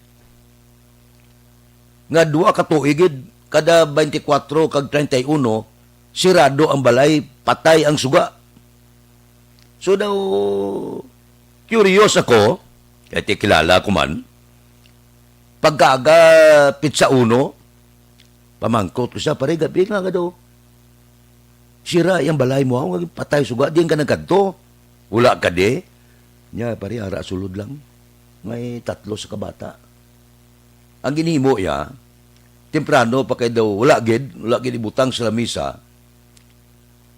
Nga dua ka tuig gid, kada twenty-four kag treinta y uno, sirado ang balay, patay ang suga. So daw, curious ako, kay ti kilala ko man, pagkaaga pitsa uno, pamangkot ko siya, "Pare, gabi nga nga daw. Sira yung balay mo, nga patay suga, diin ka nagkadto? Wala ka di?" Niya, "Pare, ara sulod lang. May tatlo sa kabata." Ang ginhimo iya, temprano pa kay daw, wala gid, wala gid ibutang sa lamisa.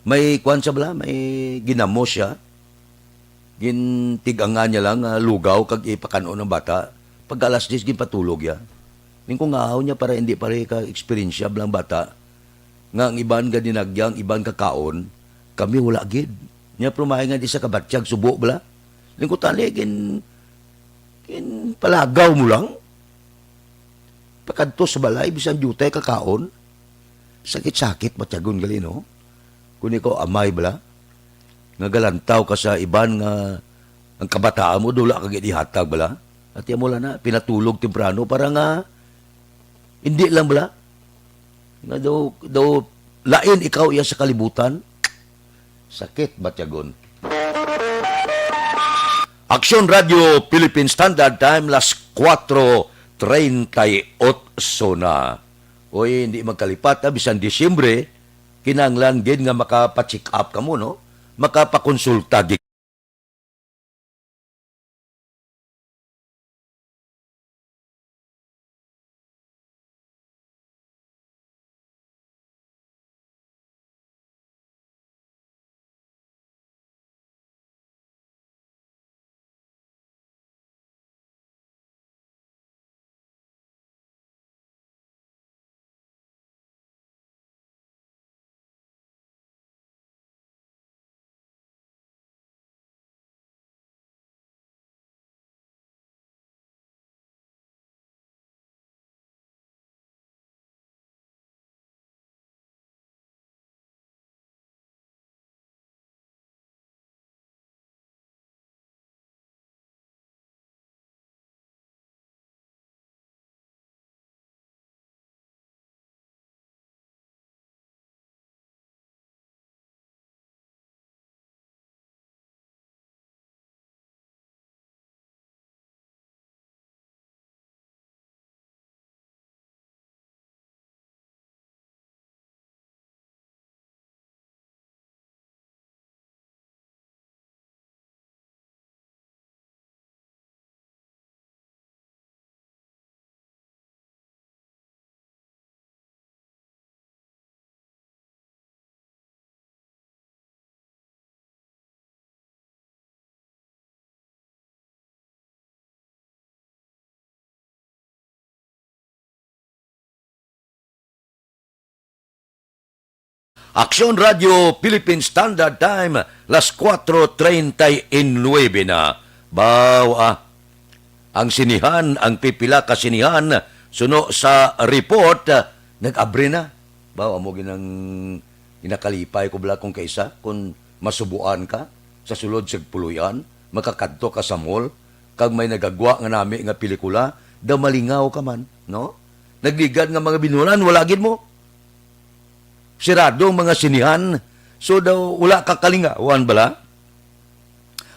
May kuwan siya bala, may ginamos siya. Gintigangan niya lang, ah, lugaw kag ipakan-on ang bata. Pagka alas diyes, ginpatulog ya. Ning kung ahaw niya para hindi pare ka eksperyensya blang bata, nga ang iban nga dinagya, ang iban kakaon, kami wala gid. Niya prumahay nga di sa kabatyag subo bala. Ning ko tani, gin-, ginpalagaw mo lang. Pakadto sa balay, bisan diutay kakaon. Sakit-sakit, batyagon gali, no? Kung ikaw amay bala, nga galantaw ka sa iban nga ang kabataan mo, dula ka gid ihatag bala. At amo lang na, pinatulog temprano para nga hindi lang bala. Nga daw, daw lain ikaw iya sa kalibutan. Sakit, batyagon. Aksyon Radio Philippine Standard Time, las kuwatro treinta y ocho na. Oy, hindi magkalipat, ha, bisan Disyembre, kinahanglan gid nga makapa-check up kamo, no? Makapakonsulta gid. Aksyon Radio Philippine Standard Time, las kuwatro treinta y nuebe na. Baw, ah, ang sinihan, ang pipila ka sinihan, suno sa report, ah, nag-abri na. Baw, amo ginang ginakalipay ko bala kung kaisa, kung masubuan ka sa sulod sa puloy-an, makakadto ka sa mall, kag may nagagwa nga nami nga pelikula, daw malingaw ka man, no? Nagligad nga mga binulan, wala gid mo. Sirado ang mga sinihan, so daw wala ka kalingawan bala.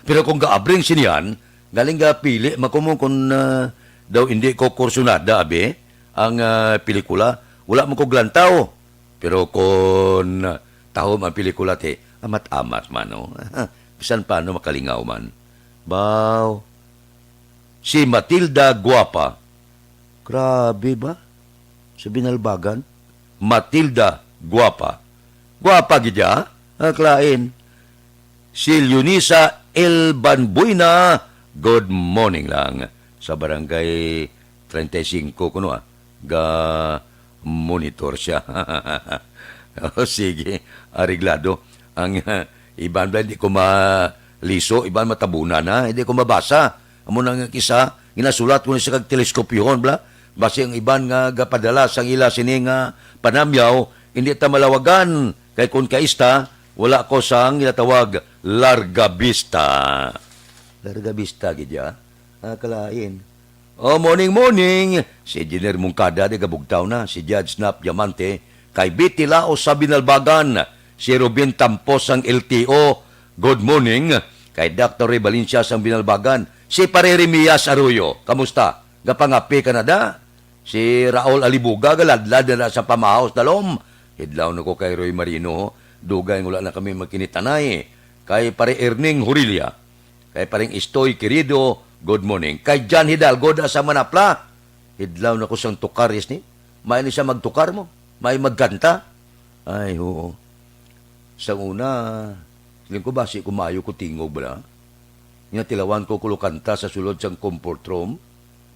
Pero kung gaabring sinihan, galing gapili man ko mo kung, ah, daw hindi ko kursunada, abi, ang, ah, pelikula, wala man ko glantaw. Pero kung, ah, tahom ang pelikula, ti, amat-amat man, no? Bisan paano makalingaw man. Baw, si Matilda Guapa. Grabe ba? Sa Binalbagan? Matilda Guapa. Guapa gid ya? Akalain. Si Leonisa Elban Buena, good morning lang. Sa barangay treinta y cinco kuno, ah. Ga monitor siya. Oh, sige, areglado. Ang, ah, iban bala, hindi ko maliso, iban matabunan na, hindi ko mabasa. Amo na nga kisa, ginasulat ko na siya kag teleskopyohon, bala. Basi ang iban nga gapadala sang ila sini nga panamyaw, hindi ta malawagan. Kay kun kaista, wala ko sang ginatawag larga vista. Larga vista, gid ya? Ah, kalain. Oh, morning, morning. Si Engineer Mungkada, di gabugtaw na. Si Judge Nap Diamante. Kay Betty Laos sa Binalbagan. Si Ruben Tampos sang L T O. Good morning. Kay Doctor Ray Valencia sang Binalbagan. Si Pare Remias Arroyo. Kamusta? Gapangape ka na da? Si Raul Alibuga, galadlad na sa pamahaw sa dalom. Hidlaw na ko kay Roy Marino. Dugay nga wala na kami magkinitanay. Kay Pare Erning Hurilla. Kay Paring Istoy Querido, good morning. Kay John Hidalgo da sa Manapla, hidlaw na ko sang tukaris ni. May ni siya magtukar mo. May magkanta. Ay, oo. Sa una, siling ko, basi ko maayo ko tingog bala. Nga tilawan ko kulo kanta sa sulod sang comfort room.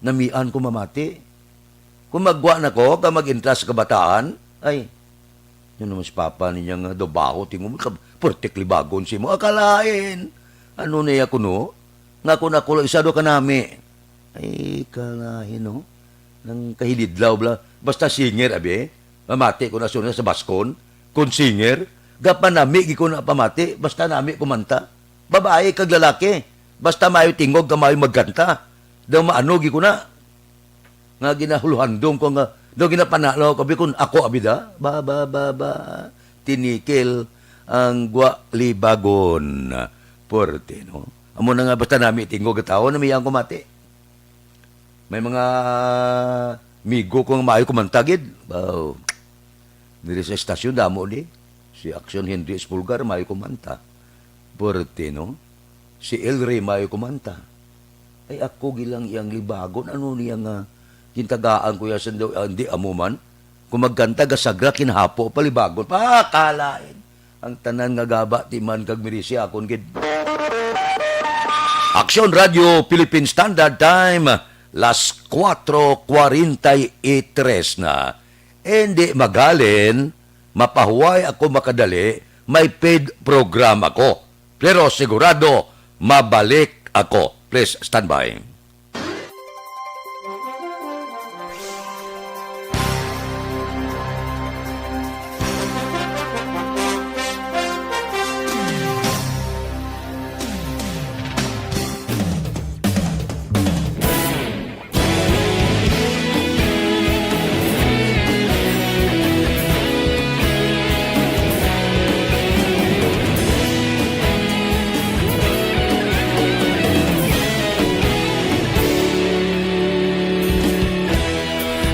Namian ko mamati. Kung magwa na ko, ka mag-intra sa kabataan, ay, yun naman si Papa niya nga daw baho, tingog mo, ka-, pertik libagon si mo. Akalain, ano na ya kuno? Nga kung ako lang isa do kanami. Ay, kalain, no? Nang kahilidlaw bala. Basta singer, abi. Mamati ko na suna sa baskon. Kung singer, gapanami, gi ko na pamati. Basta nami kumanta. Babae kag lalaki. Basta maayo tingog ka maayo magkanta. Daw maano, gi ko na. Nga ginahuluhandom ko nga, daw ginapanalo ko, bikon ako abida, ba, ba, ba, ba, tinikil ang gwa libagon. Puwerte, no? Amo na nga, basta nami tingog nga tawo, namiyan ko mati. May mga migo ko nga maayo kumanta gid. Wow. Diri sa estasyon, damo ni. Si Action Henry Espulgar, maayo kumanta. Puwerte, no? Si El Rey maayo kumanta. Ay, ako gilang iyang libagon. Ano niya nga gintagaan ko ya sa daw, ah, hindi amo man? Kung magkanta, gasagra, kinahapo, palibagon. Pakalain. Ang tanan nga gaba, timan kag mirisi akon gid. Action Radio Philippine Standard Time, las cuatro cuarenta y tres na. Hindi magalin, mapahuway ako makadali, may paid program ako. Pero sigurado, mabalik ako. Please stand by.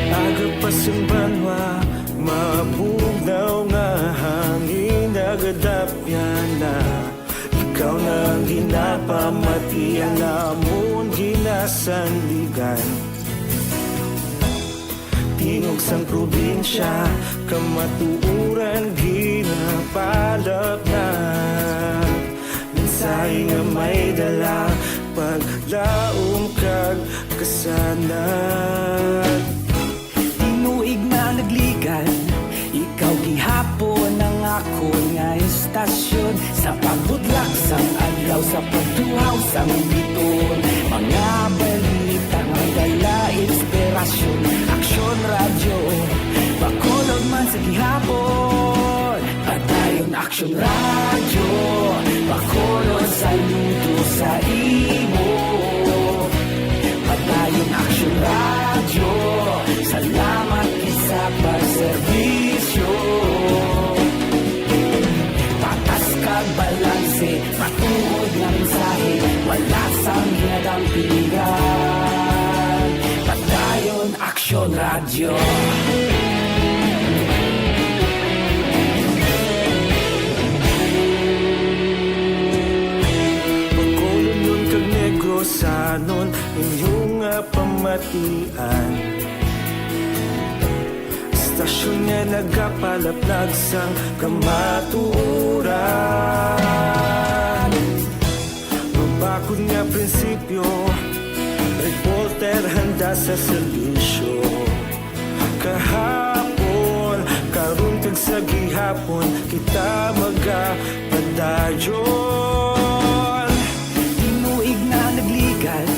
Aga pa sing banwa, mabugnaw nga hangin, nagadapyan na. Ikaw na ang ginapamati, ang amon ginasandigan. Tingog sang probinsya, kamatuoran ginapalapnat. Mensahe nga may dala, paglaom kag kasanag. Tinuig na nagligad, ikaw gihapon ang akon nga istasyon. Sa pagbudlak sang adlaw, sa pagduhaw Sang biton, mga balita nga may dala inspirasyon. Aksyon Radyo, Bacolod man sa gihapon. Padayon Aksyon Radyo, Bacolod saludo sa imo. Padayon Aksyon Radyo, salamat gid sa pagserbisyo. Patas kag balanse, matuod nga mensahe, wala sang ginadampigan. Padayon Aksyon Radyo. Bacolodnon kag Negrosanon, inyo nga pamatian. Istasyon nga nagapalaplag sang kamatuoran. Mabakod nga prinsipyo, reporter handa sa serbisyo. Kahapon, karon kag sa gihapon, kita magapadayon. Tinuig na nagligan,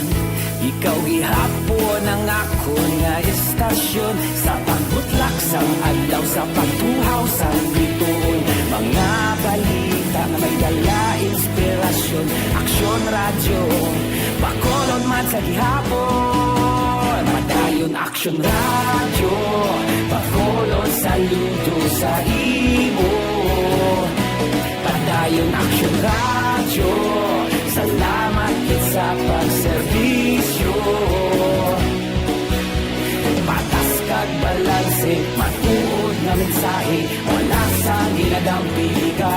ikaw gihapon ang akon nga istasyon. Sa pagbutlak sang adlaw, sa pagtuhaw sang bituon, mga balita nga may dala inspirasyon. Aksyon Radyo, Bacolod man sa gihapon. Padayon Aksyon Radyo, Bacolod saludo sa imo. Padayon Aksyon Radyo, salamat gid sa pagserbisyo. Patas kag balanse, matuod nga mensahe, wala sang ginadampigan.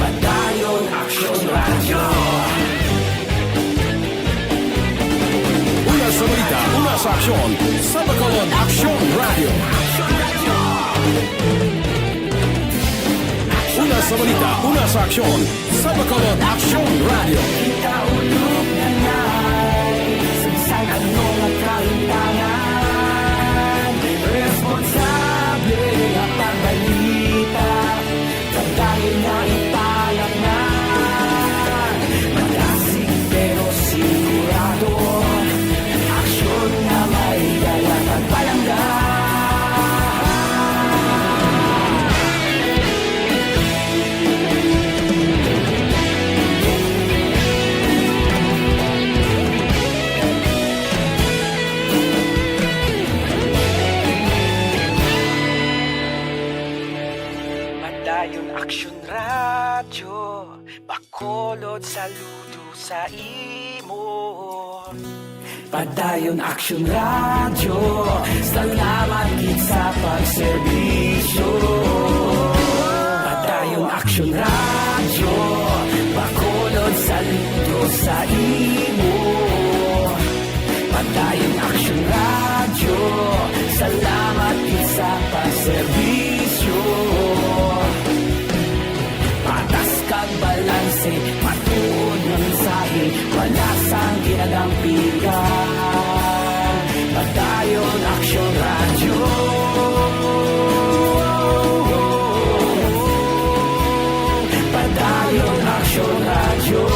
Padayon Aksyon Radyo. Una sa balita, una sa aksyon, sa Bacolod Aksyon Radyo. Una sa balita, una sa aksyon, sa Bacolod Aksyon Radyo. Kita ulog na nay, sa bisan ano nga kahimtangan, responsable nga pagbalita, padayon nga ipalapngan. Madasig pero sigurado, aksyon nga may dala kag palangga. Padayon Aksyon Radyo, Bacolod saludo sa imo. Padayon Aksyon Radyo, salamat gid sa pagserbisyo. Padayon Aksyon Radyo, Bacolod saludo sa imo. Padayon Aksyon Radyo, salamat gid sa pagserbisyo. Patas kag balanse, matuod nga mensahe, wala sang ginadampigan. Padayon Aksyon Radyo. Padayon Aksyon Radyo.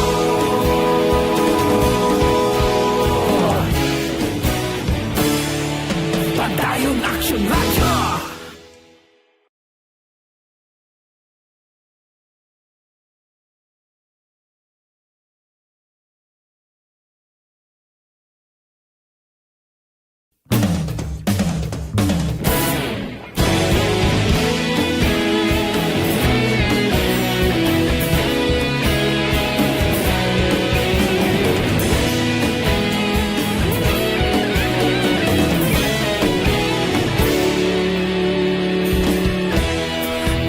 Padayon Aksyon Radyo.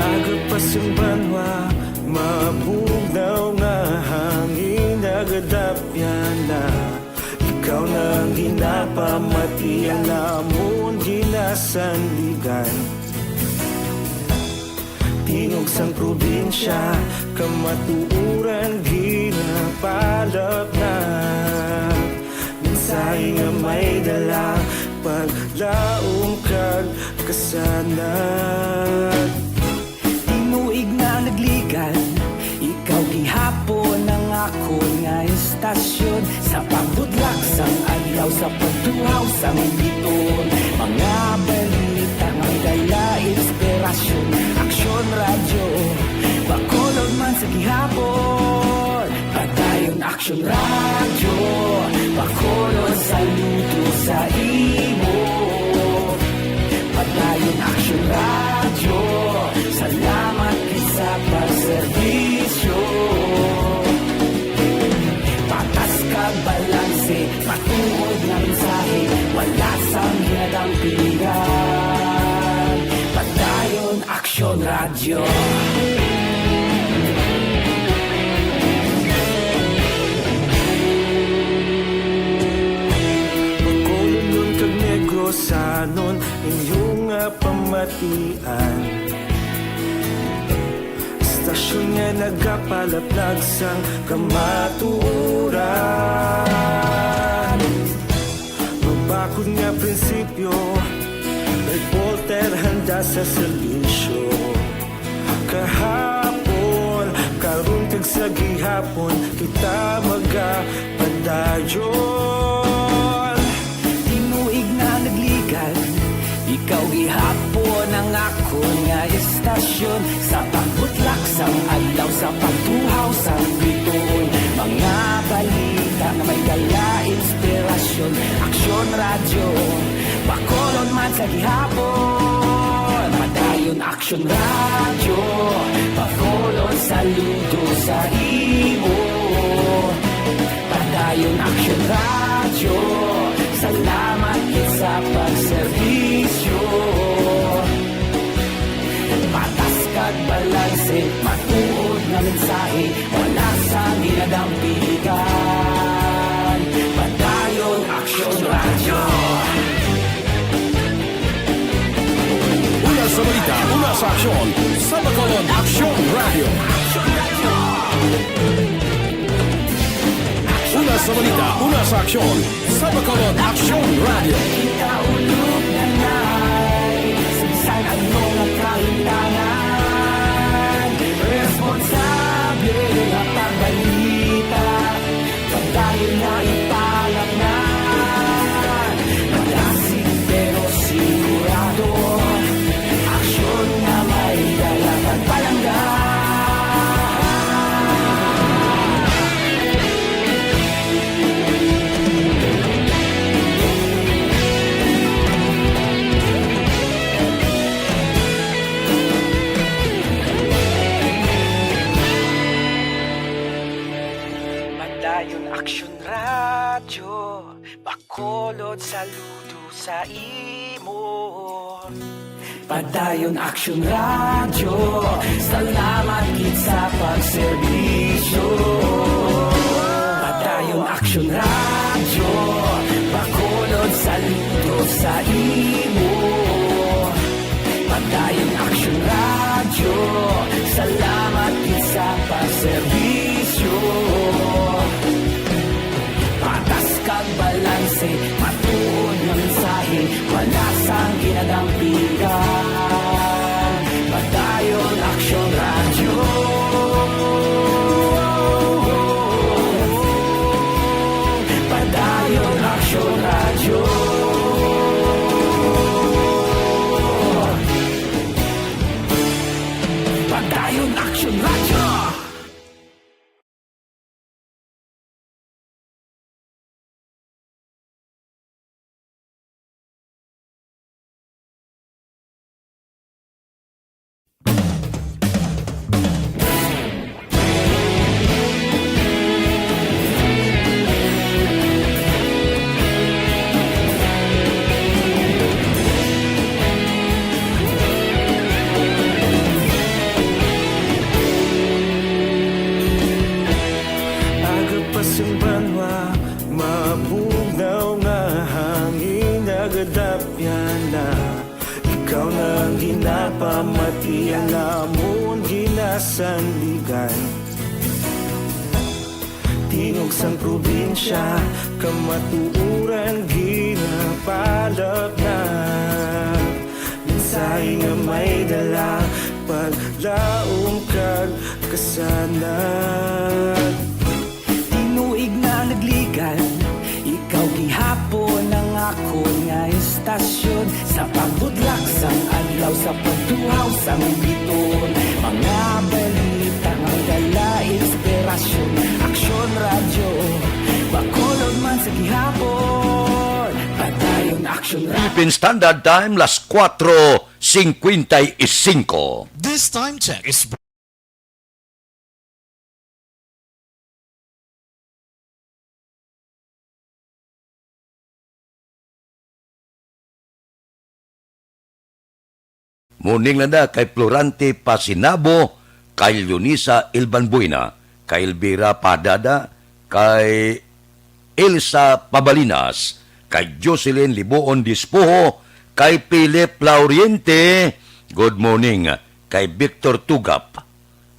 Aga pa sing banwa, mabugnaw nga hangin nagadapyan na. Ikaw na ang ginapamatian namon ginasandigan. Tingog sang probinsya, kamatuoran ginapalapnag. Mensahe nga may dala, paglaom kag kasanag. Tinuig na nagligan, ikaw gihapon ang akon Sa pagbudlak sang adlaw, sa pagtuhaw sang bituon, mga balita nga may dala inspirasyon. Aksyon Radyo, Bacolod man sa gihapon. Padayon Aksyon Radyo, Bacolod, saludo sa imo. Padayon Aksyon Radyo, salamat gid sa pagserbisyo. Patas kag balanse, matuod nga mensahe, wala sang ginadampigan. Padayon Aksyon Radyo. Bacolodnon kag Negrosanon, inyo nga pamatian. Istasyon nga nagapalaplag sang kamatuoran. Mabakod nga prinsipyo, reporter handa sa serbisyo. Kahapon, karon, kag sa gihapon, kita magapadayon. Tinuig na nagligad, ikaw gihapon ang akon nga istasyon. Sa pagbutlak sang adlaw, sa pagtuhaw sang bituon, mga balita nga may dala inspirasyon. Aksyon Radyo, Bacolod man sa gihapon. Padayon Aksyon Radyo, Bacolod, saludo sa imo. Padayon Aksyon Radyo, salamat gid sa pagserbisyo. Patas kag balanse, matuod nga mensahe, wala sang ginadampigan. Padayon Aksyon Radyo. Una sa balita, una sa aksyon, sa Bacolod Aksyon Radyo. Una sa balita, una sa aksyon, sa Bacolod Aksyon Radyo. Kaulog na nay, sa bisan ano nga kahimtangan, responsable nga pagbalita. Padayon na ipalamnan, malasig pero sigurado. Aksyon nga may dala kag palangga. Padayon Aksyon Radyo, Bacolod, saludo sa imo. Padayon Aksyon Radyo, salamat gid sa pagserbisyo. Padayon Aksyon Radyo, Bacolod, saludo sa imo. Padayon Aksyon Radyo, salamat gid sa pagserbisyo. Patas kag balanse, matuod nga mensahe, wala sang ginadampigan. Padayon Aksyon Radyo. Padayon Aksyon Radyo. Padayon Aksyon Radyo. Aga pa sing banwa, mabugnaw nga hangin nagadapyan na. Ikaw na ang ginapamati, ang amon ginasandigan. Tingog sang probinsya, kamatuoran ginapalapnap. Mensahe nga may dala, paglaom kag kasanag. Tinuig na Kapagtuhaw sang biton, mga balita nga dala inspirasyon. Aksyon Radyo, Bacolod man sa gihapon. Padayon Aksyon Radyo. Philippine Standard Time, las cuatro cincuenta y cinco. This time check is Morning lang da kay Florante Pasinabo, kay Leonisa Ilbanbuena, kay Elvira Padada, kay Elsa Pabalinas, kay Jocelyn Libuon Dispoho, kay Philip Lauriente, good morning, kay Victor Tugap.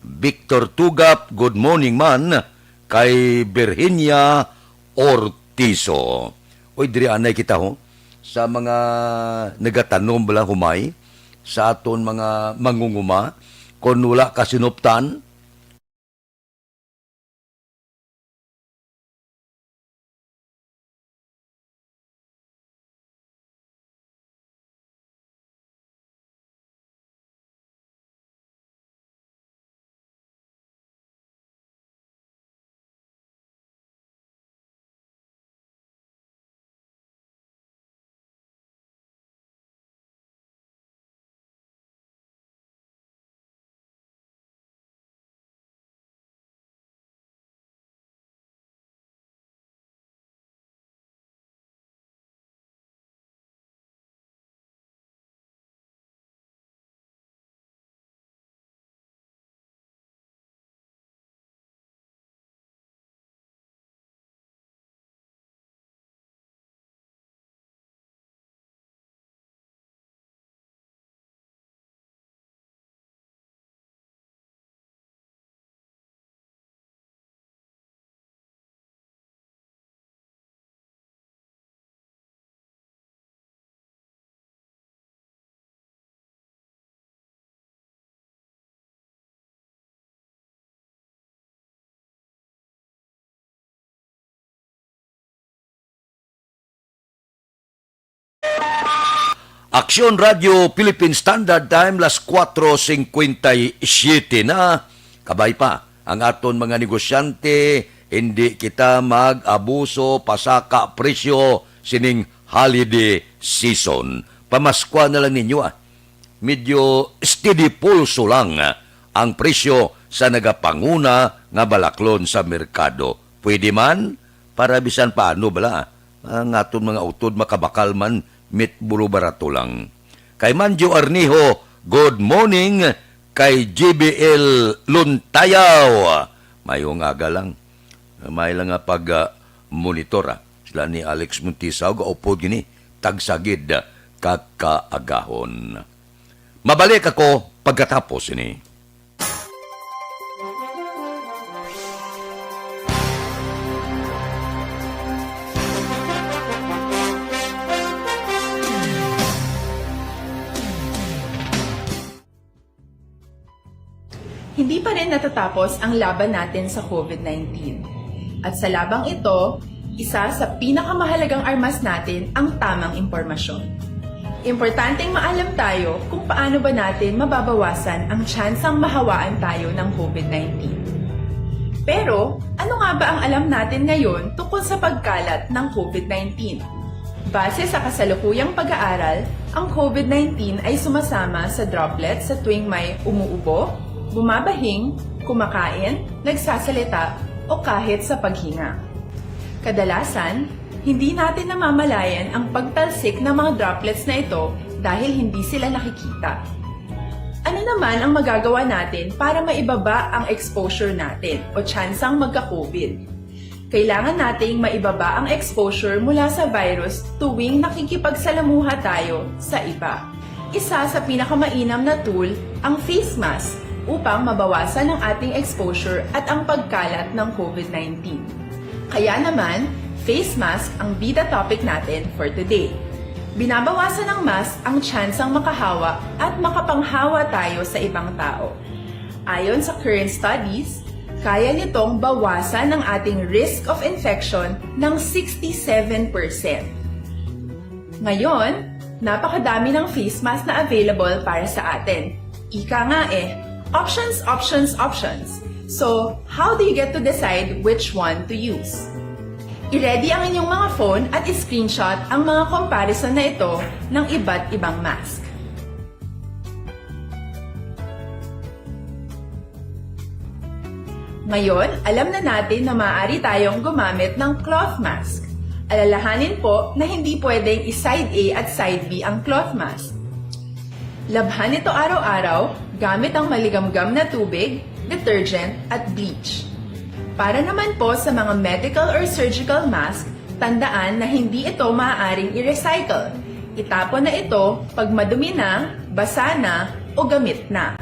Victor Tugap, good morning man, kay Virginia Ortizo. Oy, diri anay kita, ho, sa mga nagatanom bala humay, sa aton mga mangunguma, kon wala ka sinuptan, Aksyon Radyo Philippine Standard Time, las cuatro cincuenta y siete na. Kabay pa ang aton mga negosyante, hindi kita mag-abuso, pasaka presyo sining holiday season. Pamaskwa na lang ninyo, ah. Medyo steady pulso lang, ah, ang presyo sa nagapanguna nga balaklon sa merkado. Pwede man, para bisan paano bala, ang aton mga utod makabakal man, mit bulo barato lang. Kay Manjo Arnijo, good morning. Kay J B L Luntayaw, mayong aga lang. May lang nga pag, ah, monitor, ah. Sila ni Alex Montisaw, gaupod gini, tagsagid, ah, kakaagahon. Mabalik ako pagkatapos ini. Hindi pa rin natatapos ang laban natin sa COVID nineteen. At sa labang ito, isa sa pinakamahalagang armas natin ang tamang impormasyon. Importanteng maalam tayo kung paano ba natin mababawasan ang tsansang mahawaan tayo ng COVID nineteen. Pero, ano nga ba ang alam natin ngayon tungkol sa pagkalat ng COVID nineteen? Base sa kasalukuyang pag-aaral, ang COVID nineteen ay sumasama sa droplets sa tuwing may umuubo, bumabahing, kumakain, nagsasalita, o kahit sa paghinga. Kadalasan, hindi natin namamalayan ang pagtalsik ng mga droplets na ito dahil hindi sila nakikita. Ano naman ang magagawa natin para maibaba ang exposure natin o tsansang magka-COVID? Kailangan nating maibaba ang exposure mula sa virus tuwing nakikipagsalamuha tayo sa iba. Isa sa pinakamainam na tool ang face mask upang mabawasan ang ating exposure at ang pagkalat ng COVID nineteen. Kaya naman, face mask ang bida topic natin for today. Binabawasan ng mask ang tsansang makahawa at makapanghawa tayo sa ibang tao. Ayon sa current studies, kaya nitong bawasan ang ating risk of infection ng sixty-seven percent. Ngayon, Napakadami ng face mask na available para sa atin. Ika nga eh, options, options, options. So, how do you get to decide which one to use? I-ready ang inyong mga phone at i-screenshot ang mga comparison na ito ng iba't ibang mask. Ngayon, alam na natin na maaari tayong gumamit ng cloth mask. Alalahanin po na hindi pwedeng i-side A at side B ang cloth mask. Labhan ito araw-araw gamit ang maligamgam na tubig, detergent, at bleach. Para naman po sa mga medical or surgical mask, tandaan na hindi ito maaaring i-recycle. Itapon na ito pag madumi na, basa na, o gamit na.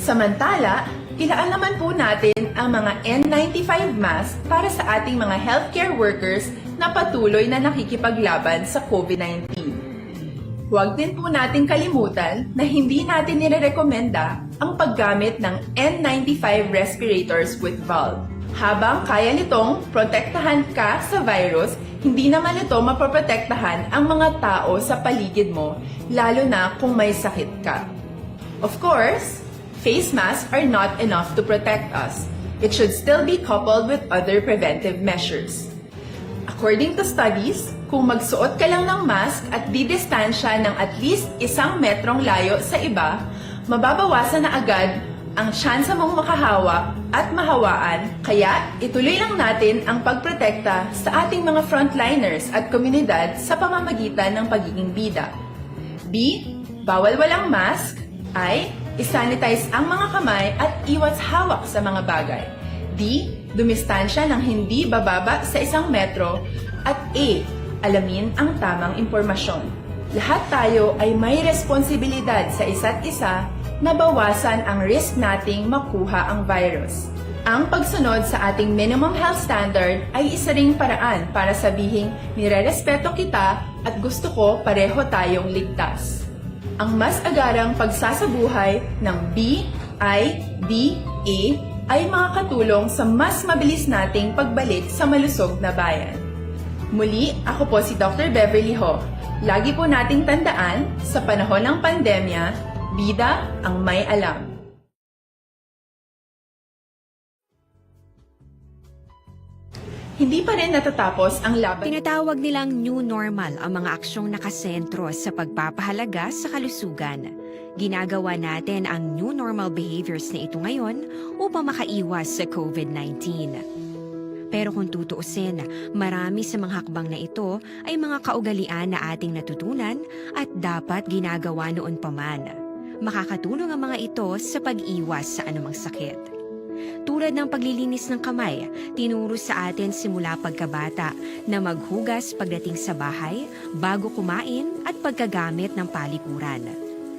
Samantala, ilaan naman po natin ang mga N ninety-five mask para sa ating mga healthcare workers na patuloy na nakikipaglaban sa COVID nineteen. Huwag din po nating kalimutan na hindi natin nirerekomenda ang paggamit ng N ninety-five respirators with valve. Habang kaya nitong protektahan ka sa virus, hindi naman ito mapoprotektahan ang mga tao sa paligid mo, lalo na kung may sakit ka. Of course, face masks are not enough to protect us. It should still be coupled with other preventive measures. According to studies, kung magsuot ka lang ng mask at didistansya ng at least isang metrong layo sa iba, mababawasan na agad ang tsansa mong makahawa at mahawaan, kaya ituloy lang natin ang pagprotekta sa ating mga frontliners at komunidad sa pamamagitan ng pagiging bida. B, bawal walang mask. I, i-sanitize ang mga kamay at iwas hawak sa mga bagay. D, dumistansya ng hindi bababa sa isang metro. At E, alamin ang tamang impormasyon. Lahat tayo ay may responsibilidad sa isa't isa na bawasan ang risk nating makuha ang virus. Ang pagsunod sa ating minimum health standard ay isa ring paraan para sabihing nirerespeto kita at gusto ko pareho tayong ligtas. Ang mas agarang pagsasabuhay ng B, I, D, A ay makakatulong sa mas mabilis nating pagbalik sa malusog na bayan. Muli, ako po si Doctor Beverly Ho. Lagi po nating tandaan, sa panahon ng pandemya, bida ang may alam. Hindi pa rin natatapos ang laban. Tinatawag nilang new normal ang mga aksyong nakasentro sa pagpapahalaga sa kalusugan. Ginagawa natin ang new normal behaviors na ito ngayon upang makaiwas sa COVID nineteen. Pero kung tutuusin, marami sa mga hakbang na ito ay mga kaugalian na ating natutunan at dapat ginagawa noon pa man. Makakatulong ang mga ito sa pag-iwas sa anumang sakit. Tulad ng paglilinis ng kamay, tinuro sa atin simula pagkabata na maghugas pagdating sa bahay, bago kumain, at pagkagamit ng palikuran.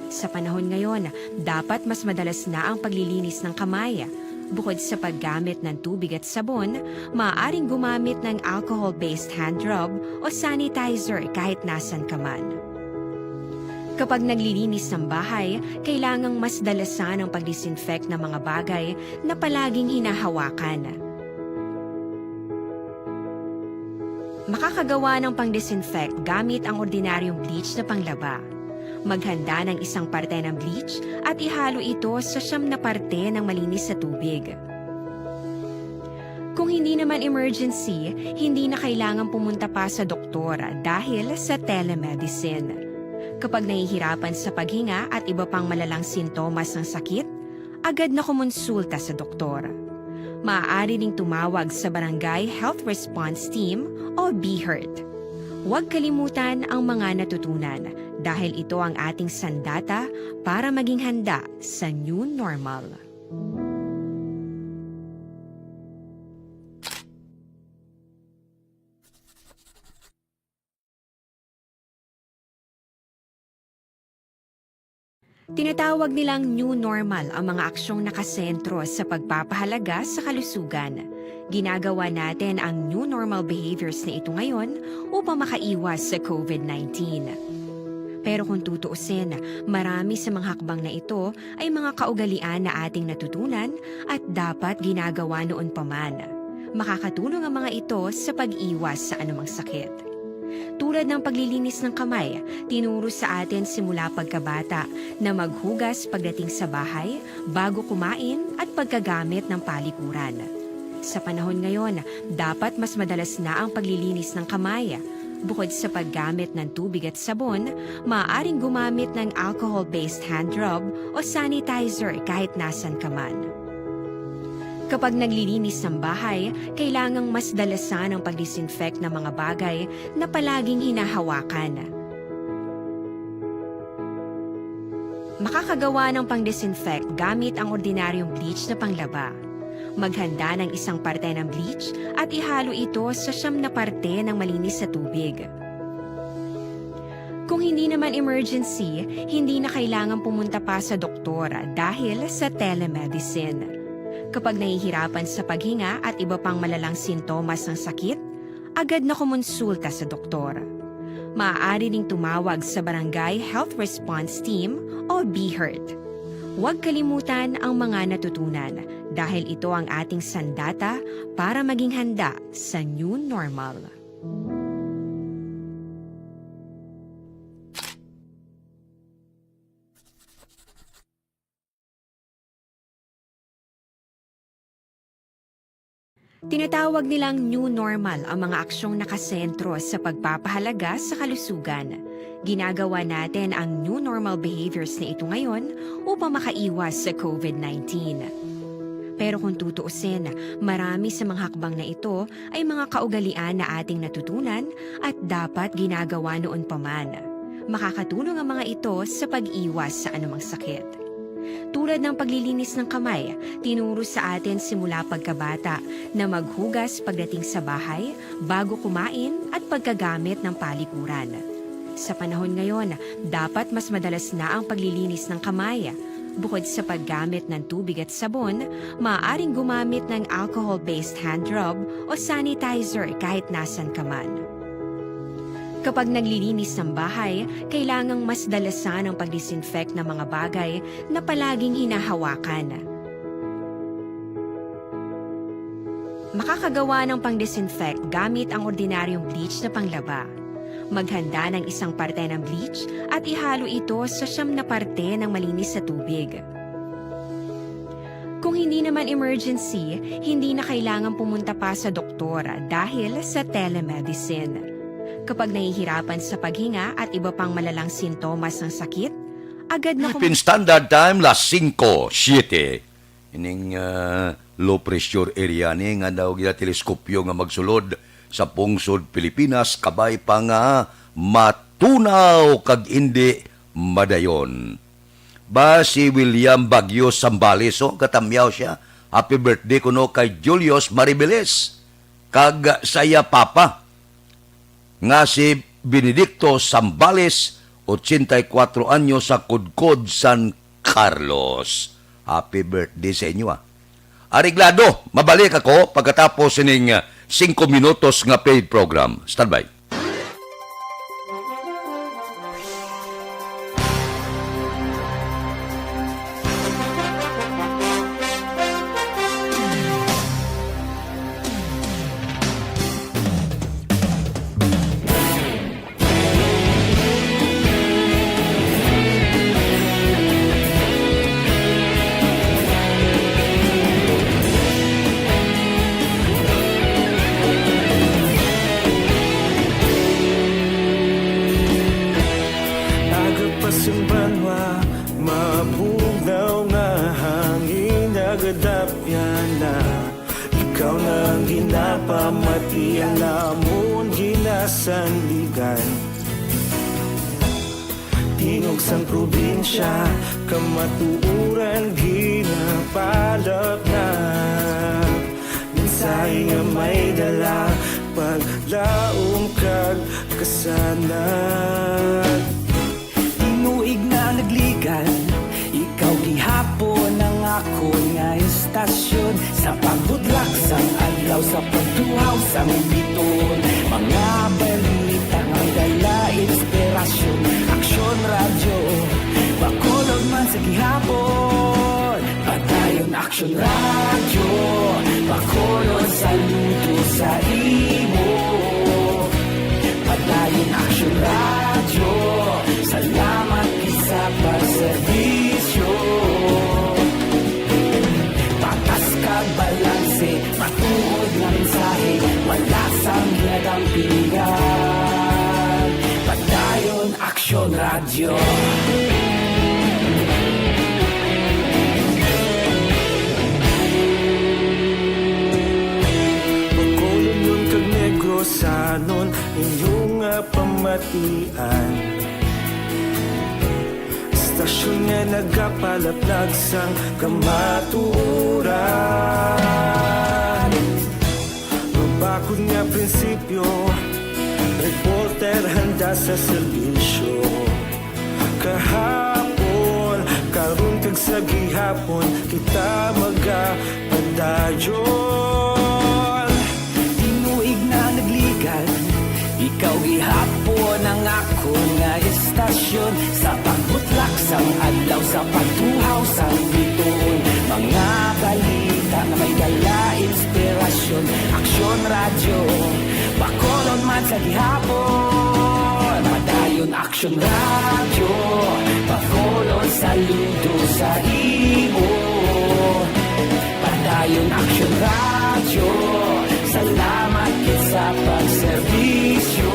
Sa panahon ngayon, dapat mas madalas na ang paglilinis ng kamay. Bukod sa paggamit ng tubig at sabon, maaaring gumamit ng alcohol-based hand rub o sanitizer kahit nasan ka man. Kapag naglilinis ng bahay, kailangang mas dalasan ang pag-disinfect ng mga bagay na palaging hinahawakan. Makakagawa ng pang-disinfect gamit ang ordinaryong bleach na panglaba. Maghanda ng isang parte ng bleach at ihalo ito sa siyam na parte ng malinis na tubig. Kung hindi naman emergency, hindi na kailangan pumunta pa sa doktor dahil sa telemedicine. Kapag nahihirapan sa paghinga at iba pang malalang sintomas ng sakit, agad na kumonsulta sa doktor. Maaari ring tumawag sa Barangay Health Response Team o BHERT. Huwag kalimutan ang mga natutunan dahil ito ang ating sandata para maging handa sa new normal. Tinatawag nilang new normal ang mga aksyong nakasentro sa pagpapahalaga sa kalusugan. Ginagawa natin ang new normal behaviors na ito ngayon upang makaiwas sa COVID nineteen. Pero kung tutuusin, marami sa mga hakbang na ito ay mga kaugalian na ating natutunan at dapat ginagawa noon pa man. Makakatulong ang mga ito sa pag-iwas sa anumang sakit. Tulad ng paglilinis ng kamay, tinuro sa atin simula pagkabata na maghugas pagdating sa bahay, bago kumain, at pagkagamit ng palikuran. Sa panahon ngayon, dapat mas madalas na ang paglilinis ng kamay. Bukod sa paggamit ng tubig at sabon, maaaring gumamit ng alcohol-based hand rub o sanitizer kahit nasan ka man. Kapag naglilinis ng bahay, kailangang mas dalasan ang pag-disinfect ng mga bagay na palaging hinahawakan. Makakagawa ng pang-disinfect gamit ang ordinaryong bleach na panglaba. Maghanda ng isang parte ng bleach at ihalo ito sa siyam na parte ng malinis na tubig. Kung hindi naman emergency, hindi na kailangan pumunta pa sa doktor dahil sa telemedicine. Kapag nahihirapan sa paghinga at iba pang malalang sintomas ng sakit, agad na kumonsulta sa doktor. Maaari ding tumawag sa Barangay Health Response Team o BHERT. Huwag kalimutan ang mga natutunan dahil ito ang ating sandata para maging handa sa new normal. Tinatawag nilang new normal ang mga aksyong nakasentro sa pagpapahalaga sa kalusugan. Ginagawa natin ang new normal behaviors na ito ngayon upang makaiwas sa COVID nineteen. Pero kung tutuusin, marami sa mga hakbang na ito ay mga kaugalian na ating natutunan at dapat ginagawa noon pa man. Makakatulong ang mga ito sa pag-iwas sa anumang sakit. Tulad ng paglilinis ng kamay, tinuro sa atin simula pagkabata na maghugas pagdating sa bahay, bago kumain, at pagkagamit ng palikuran. Sa panahon ngayon, dapat mas madalas na ang paglilinis ng kamay. Bukod sa paggamit ng tubig at sabon, maaaring gumamit ng alcohol-based hand rub o sanitizer kahit nasan ka man. Kapag naglilinis ng bahay, kailangang mas dalasan ang pag-disinfect ng mga bagay na palaging hinahawakan. Makakagawa ng pang-disinfect gamit ang ordinaryong bleach na panglaba. Maghanda ng isang parte ng bleach at ihalo ito sa siyam na parte ng malinis na tubig. Kung hindi naman emergency, hindi na kailangan pumunta pa sa doktor dahil sa telemedicine. Kapag nahihirapan sa paghinga at iba pang malalang sintomas ng sakit, agad na Philippine Standard Time, las singko siete. Ining, ah, low pressure area ni nga daw ginateleskopyo nga magsulod sa pungsod Pilipinas, kabay pa nga matunaw kag indi madayon. Ba si William Bagyo Sambales, oh, katamyaw siya. Happy birthday kuno kay Julius Maribeles kag sa iya papa nga si Benedicto Sambales, ochenta y cuatro anyo, sa Kudkod, San Carlos. Happy birthday sa inyo, ah. Areglado, mabalik ako pagkatapos sining, ah, singko minutos nga paid program. Standby. Aga pa sang banwa, mabugnaw nga hangin, nagadapyan na. Ikaw na ang ginapamati, ang lamon ginasandigan. Tingog sang probinsya, kamatuoran ginapalapnap. Mensahe nga may dala, paglaom kag kasanag. Tinuig na nagligan, ikaw gihapon ang akon nga istasyon. Sa pagbudlak sang adlaw, sa pagtuhaw sang biton, mga balita nga dala inspirasyon. Aksyon Radyo Bacolod man sa gihapon. Padayon Aksyon Radyo Bacolod, saludo sa imo. Padayon Action Radio, salamat gid sa pagserbisyo. Patas kag balanse, matuod nga mensahe, wala sang ginadampigan. Padayon Action Radio. Bacolodnon kag Negrosanon, inyo nga pamatian. Istasyon nga nagapalaplag sang kamatuoran. Mabakod nga prinsipyo, reporter handa sa serbisyo. Kahapon, karon kag sa gihapon, kita magapadayon. Tinuig na nagligad, ikaw gihapon ang akon nga istasyon. Sa pagbutlak sang adlaw, sa pagtuhaw sang bituon, mga balita nga may dala inspirasyon. Aksyon Radyo, Bacolod man sa gihapon. Padayon Aksyon Radyo, Bacolod, saludo sa imo. Padayon Aksyon Radyo, salamat gid sa pagserbisyo.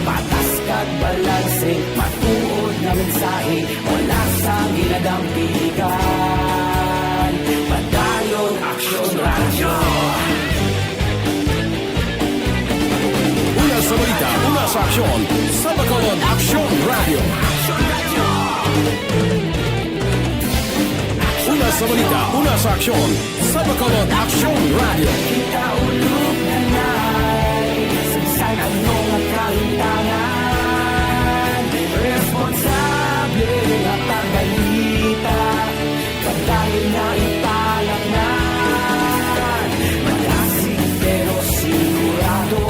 Patas kag balanse, matuod nga mensahe, wala sang ginadampigan. Padayon Aksyon Radyo. Una sa balita, una sa aksyon, sa Bacolod Aksyon Radyo. Una sa balita, una sa aksyon, sa Bacolod Aksyon Radyo. Kita ulog na na'y sa ano nga kahimtangan. Responsable nga pagbalita, pagdahil na ipalaknan. Malasig pero sigurado,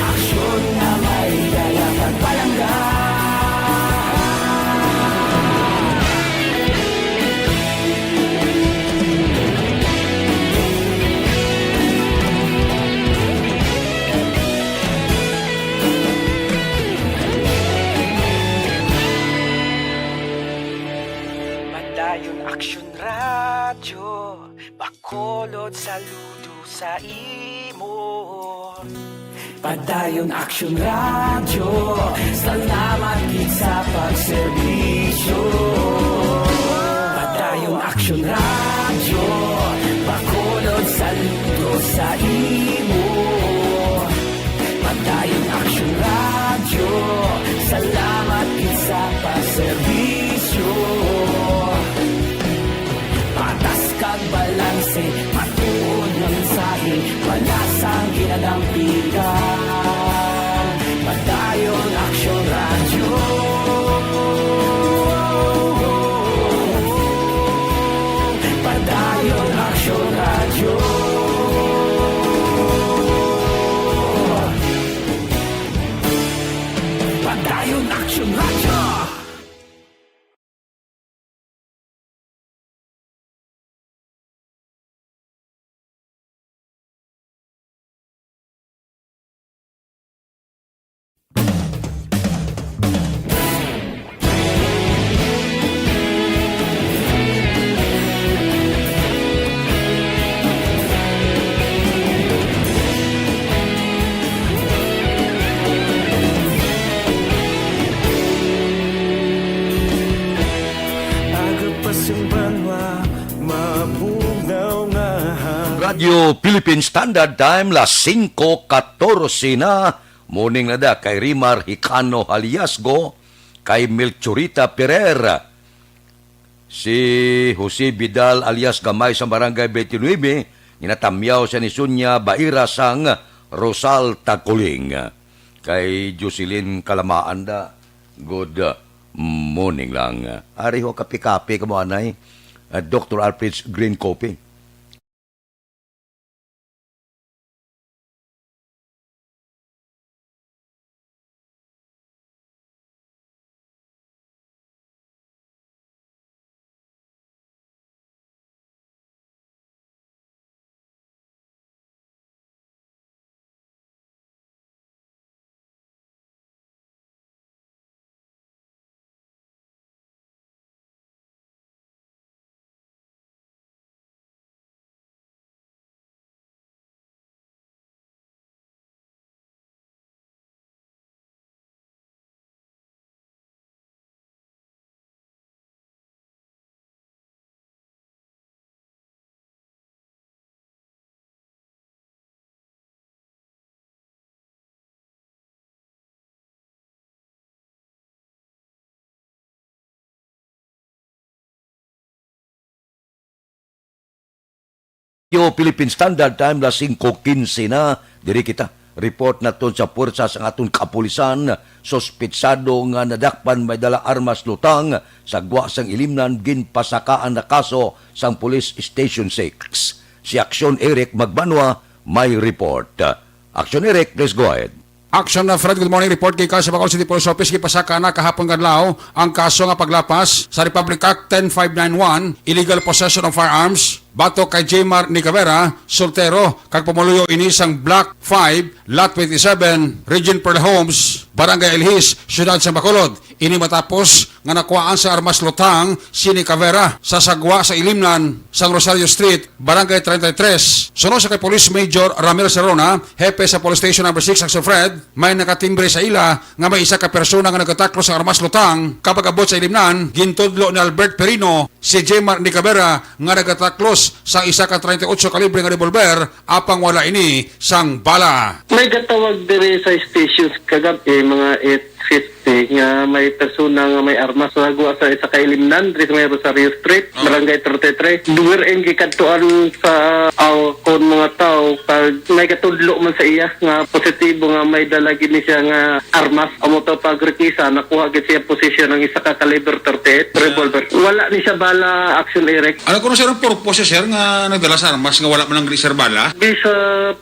aksyon nga may dala kag palangga. Padayon Aksyon Radyo, Bacolod, saludo sa imo. Padayon Aksyon Radyo, salamat gid sa pagserbisyo. Padayon Aksyon Radyo, Bacolod, saludo sa imo. Padayon Aksyon Radyo, salamat gid sa pagserbisyo. Patas kag balanse, matuod nga mensahe, wala sang ginadampigan. Padayon Aksyon Radyo. Padayon Aksyon Radyo. Padayon Aksyon Radyo. Aga pa sing banwa, mabugnaw nga hangin. Radyo Philippine Standard Time, las singko katorse na. Morning na da kay Rimar Hicano Haliasgo, kay Melchorita Pereira, si Jose Vidal alias Gamay sa Barangay twenty-nine, ginatamyaw siya ni Sonia Baira sang Rosal Tagkuling. Kay Jocelyn Kalamaan da, good morning lang. Ari ho, kape-kape kamo anay, ah, Doctor Alfred's Green Coffee. Yo, Philippine Standard Time, las singko quince na. Diri kita. Report naton sa puwersa sang aton kapulisan. Suspitsado nga nadakpan may dala armas lutang sa gwa sang Ilimnan, ginpasakaan na kaso sang Police Station six. Si Aksyon Eric Magbanwa may report. Aksyon Eric, please go ahead. Action na, Fred. Good morning. Report gikan sa Bacolod City Police Office. Gipasaka na kahapon nga adlaw ang kaso nga paglapas sa Republic Act ten five nine one, illegal possession of firearms, batok kay Jmar Nicavera, soltero, kag pumuluyo ini sang Block five, Lot twenty-seven, Region Perla Homes, Barangay Ilhis, Siyudad sang Bacolod. Ini matapos nga nakuhaan sa armas lutang si Nicavera sa sagwa sa Ilimnan, sang Rosario Street, Barangay thirty-three. Suno sa kay Police Major Ramil Serona, hepe sa Police Station Number six, Action Fred, may nakatimbre sa ila nga may isa ka persona nga nagataklos sa armas lutang. Kapag abot sa Ilimnan, gintudlo ni Albert Perino si Jmar Nicavera nga nagataklos sa isa ka treinta y ocho kalibre nga revolver, apang wala ini sang bala. May gatawag diri sa station kagab-i, mga eight fifty, nga may persona nga may armas sa gwa sa isa ka Ilimnan, diri sa may Rosario Street, Oh. Barangay thirty-three. Wherein gikadtuan sa, aw, kon mga tao, kag may gatudlo man sa iya nga positibo nga may dala gid ni siya nga armas. Amo to pagrekisa, nakuha gid siya posisyon ng isa ka caliber thirty-eight Ah. revolver. Wala ni siya bala, Action Eric. Ano kuno, sir, ang purpose, sir, nga nagdala sa armas nga wala man lang, sir, bala? Bisa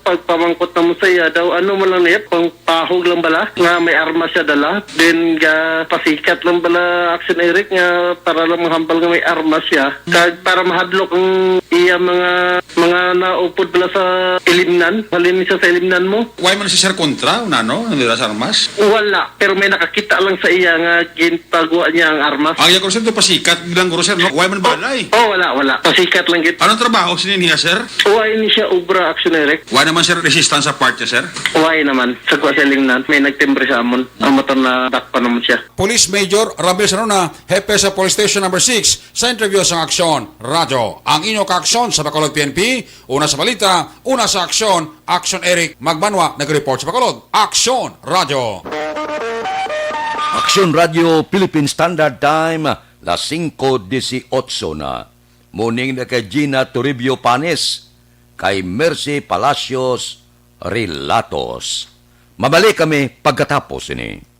pagpamangkot namo sa iya daw, ano man lang niya, pang pahog lang bala nga may armas siya dala. Then, ga pasikat lang bala, Action Eric, nga para lang mahambal nga may armas siya. Hmm. Kag para mahadlok ang iya mga, mga naupod bala sa Ilimnan. Halin siya sa Ilimnan mo. Why man si Sir Contra, unano, nila sa armas? Wala, pero may nakakita lang sa iya nga ginpagwa niya ang armas. Ang iya, sir, to pasikat lang, guro, sir, no? Why man Oh, balay? Oh, wala, wala. Pasikat lang gid. Anong trabaho sini niya, sir? Why ni siya obra, Action Eric? Why naman, sir, resistance sa part niya, sir? Why naman? Sa kuha sa Ilimnan, may nagtimbre sa amon. Ang motor na dakpan naman siya. Police Major Ramil Sanona, hepe sa Police Station Number six, sa interview sang Aksyon Radyo. Ang inyo kaaksyon sa Bacolod P N P, una sa balita, una sa aksyon, Aksyon Eric Magbanwa, nag-report sa Bacolod. Aksyon Radyo. Aksyon Radyo, Philippine Standard Time, las singko dieciocho na. Morning na kay Gina Toribio Panes, kay Mercy Palacios Relatos. Mabalik kami pagkatapos ini.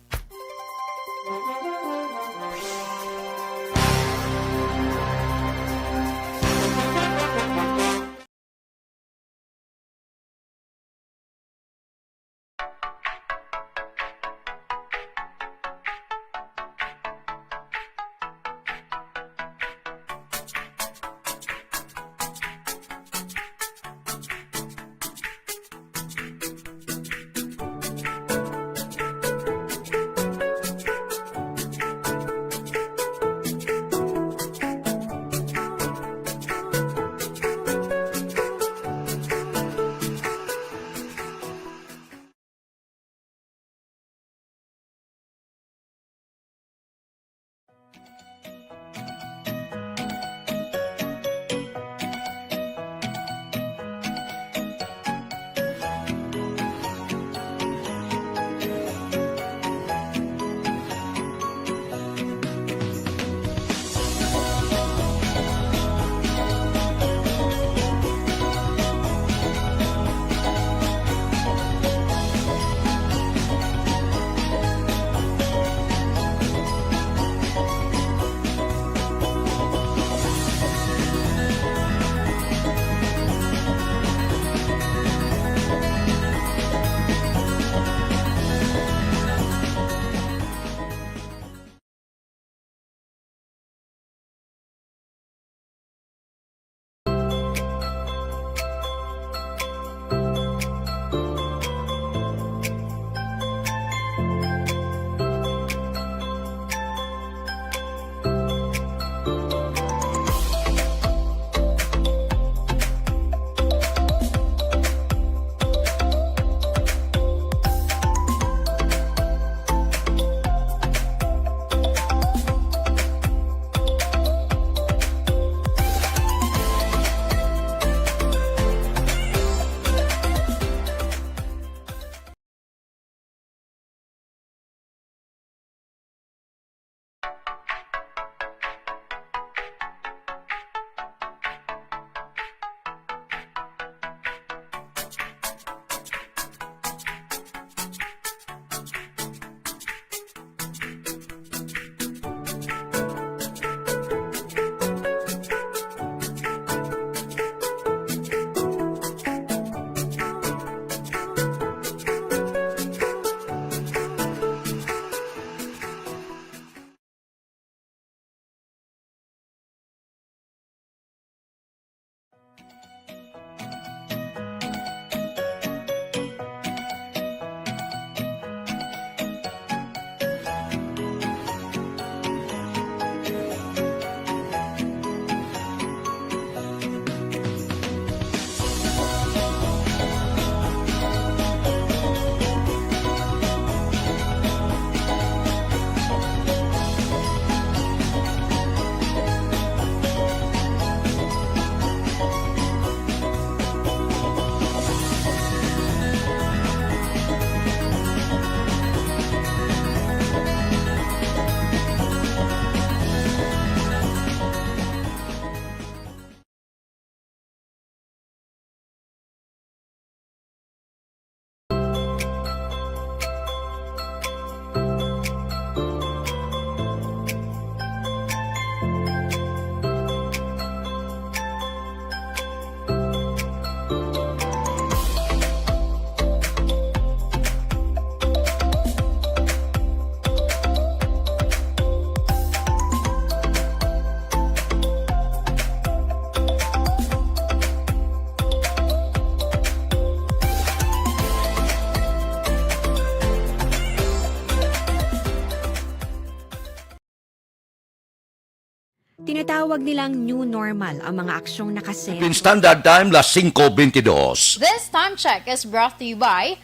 Tinatawag nilang new normal ang mga aksyong nakasenso. Philippine Standard Time, las singko bentidos. This time check is brought to you by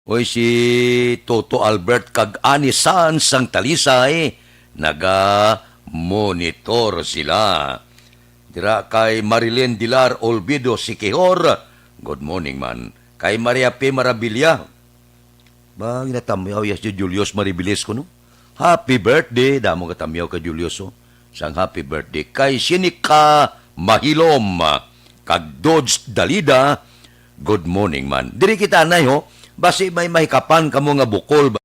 Oy, si Toto Albert kag Ani San sang Talisay, naga-monitor sila. Dira kay Marilyn Dilar Olvido Siquijor, good morning man. Kay Maria P. Marabilia, ba, ginatamyaw ya si Julius Maribilis ko, no? Happy birthday, damo nga tamyaw kay Julius, oh. Sang happy birthday kay Sinika Mahilom kag Dodge Dalida. Good morning man. Diri kita, anay, ho. Basi may mahikapan kamo nga bukol ba?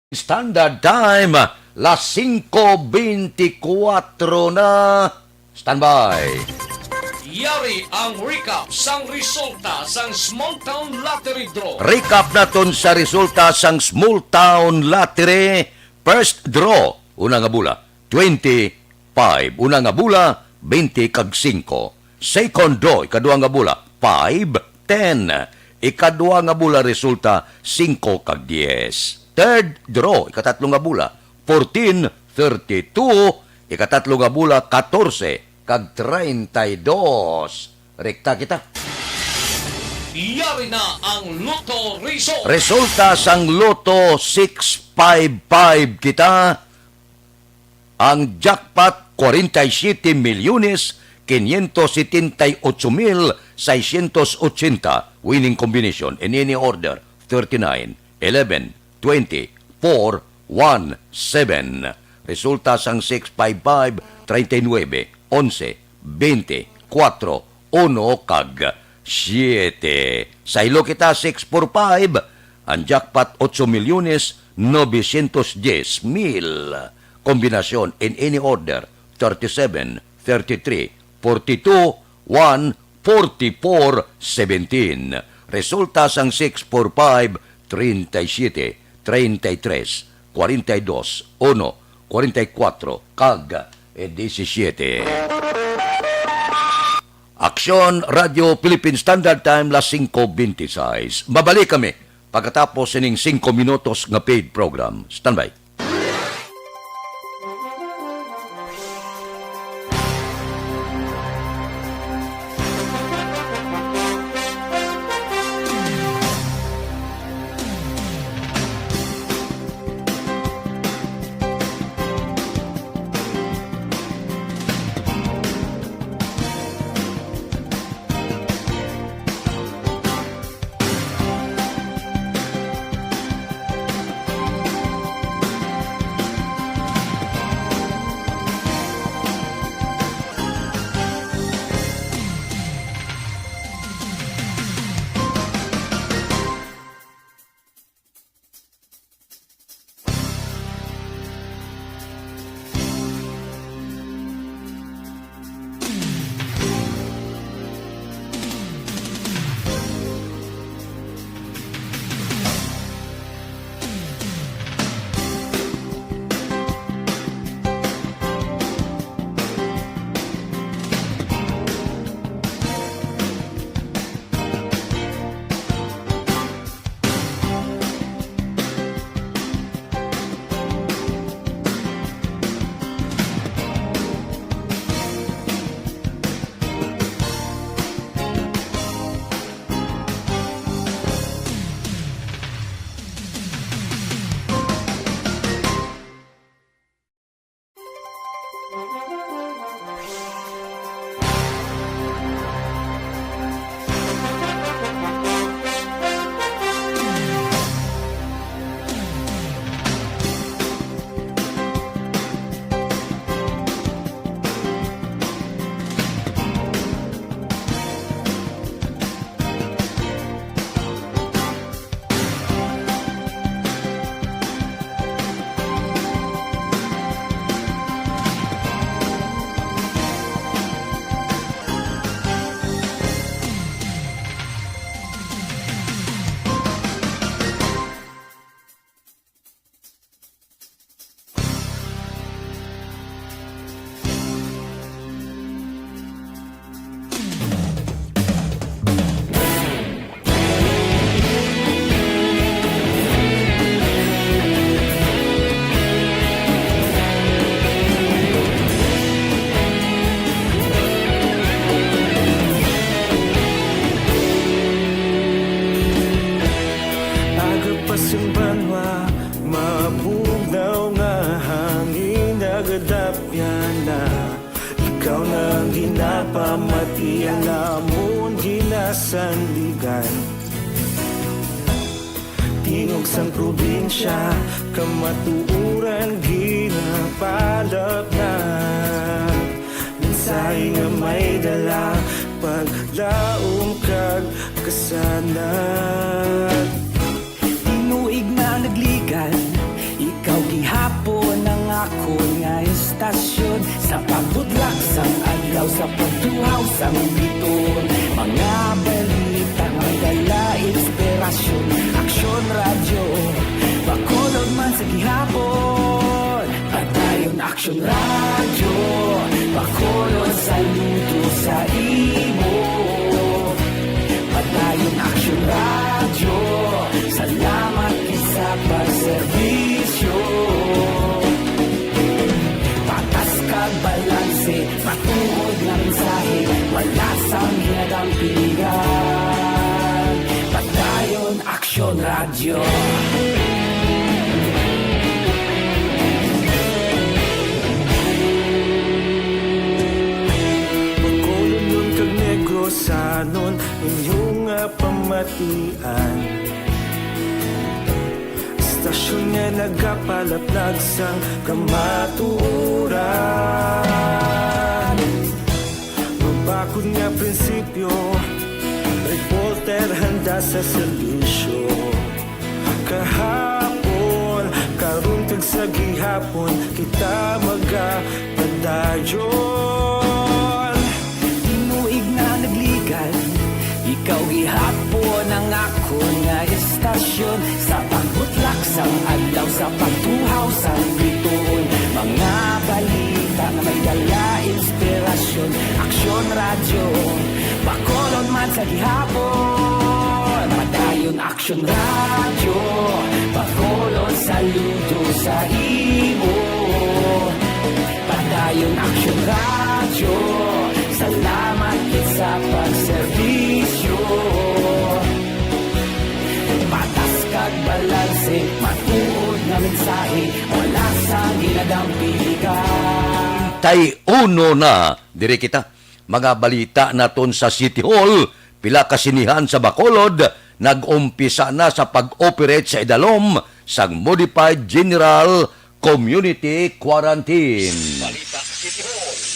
Standard Time, las singko bentikwatro na. Standby. Yari ang recap sang resulta sang Small Town Lottery Draw. Recap naton sa resulta sang Small Town Lottery. First draw, una nga bula, twenty-five. Una nga bula, twenty kag singko. Second draw, ikadua nga bula, five, ten. Ikadua nga bula, resulta, singko kag diyes. Third draw, ikatatlo nga bula, fourteen, thirty-two. Ikatatlo nga bula, katorse kag treinta y dos. Rekta kita. Yari na ang Lotto Result. Resulta sang Lotto six five five kita. Ang jackpot, kwarenta y siyete milyones, quinientos setenta y ocho mil seiscientos ochenta. Winning combination in any order, thirty-nine, eleven, twenty, four, one, seven. Resulta sang six five five, treinta y nueve, onse, bente, kuwatro, uno, kag siyete. Saylo kita, six four five, ang jackpot, ocho milyones novecientos diez mil. Kombinasyon in any order, thirty-seven, thirty-three, forty-two, one, forty-four, seventeen. Resulta sang six four five, treinta y siete, treinta y tres, cuarenta y dos, uno, cuarenta y cuatro, kag, eh, diecisiete. Aksyon, Radyo Philippine Standard Time, las singko bente y seis. Mabalik kami pagkatapos sining singko minutos nga paid program. Standby. Iya namon ginasandigan. Tingog sang probinsya, kamatuoran ginapalapnag. Mensahe nga may dala, paglaom kag kasanag. Tinuig na nagligan, ikaw gihapon ang akon nga estasyon. Sa pagbudlak sang adlaw, sa pagtuhaw sang biton, mga balita may dala inspirasyon. Aksyon Radyo, Bacolod man sa gihapon. Padayon Aksyon Radyo, Bacolod, saludo sa imo. Padayon Aksyon Radyo, salamat gid sa pagserbisyo. Patas kag balanse, matuod nga mensahe, wala sang ginadampigan. Padayon Aksyon Radyo. Bacolodnon kag Negrosanon, inyo nga pamatian. Estasyon nga nagapalaplag sang kamatuoran. Mabakod nga prinsipyo, reporter handa sa serbisyo. Kahapon, karon kag sa gihapon, kita magapadayon. Tinuig na nagligan, ikaw gihapon ang akon nga estasyon. Sa pagbutlak sang adlaw, sa pagtuhaw sang bituon, mga balita nga may dala inspirasyon. Aksyon Radyo, Bacolod man sa gihapon. Padayon Aksyon Radyo, Bacolod, saludo sa imo. Padayon Aksyon Radyo, salamat gid sa pagserbisyo. Patas kag balanse, matuod nga mensahe, wala sang ginadampigan. Tay uno na, diri kita. Mga balita naton sa City Hall, pila ka sinihan sa Bacolod nag-umpisa na sa pag-operate sa idalom sang Modified General Community Quarantine.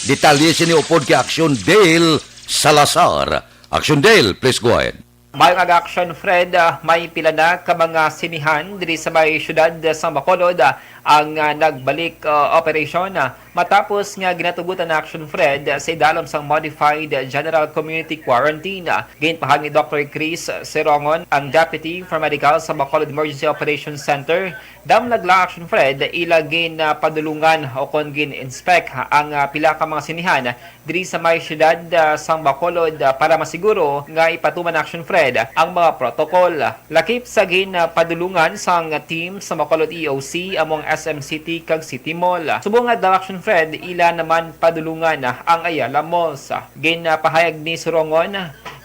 Detalye sini upod kay Action Dale Salazar. Action Dale, please go ahead. Mayong aga, Action Fred. Ah, may pila na ka mga sinihan diri sa may siyudad sang Bacolod, ah, ang, ah, nagbalik, ah, operasyon, ah, matapos nga ginatugutan na, Action Fred, sa idalom sang Modified General Community Quarantine. Ah, ginpahayag ni Doctor Chris Serongon, ang Deputy for Medical sa Bacolod Emergency Operations Center, damlag lang, Action Fred, ila ginpadulungan o kon gin-inspect ang, ah, pila ka mga sinihan diri sa may siyudad, ah, sang Bacolod, ah, para masiguro nga ipatuman, Action Fred, ang mga protocol. Lakip sa ginpadulungan sang team sa Bacolod E O C amo ang S M City kag City Mall. Subong nga daw, Action Fred, ila naman padulungan ang Ayala Malls. Ginpahayag ni Serongon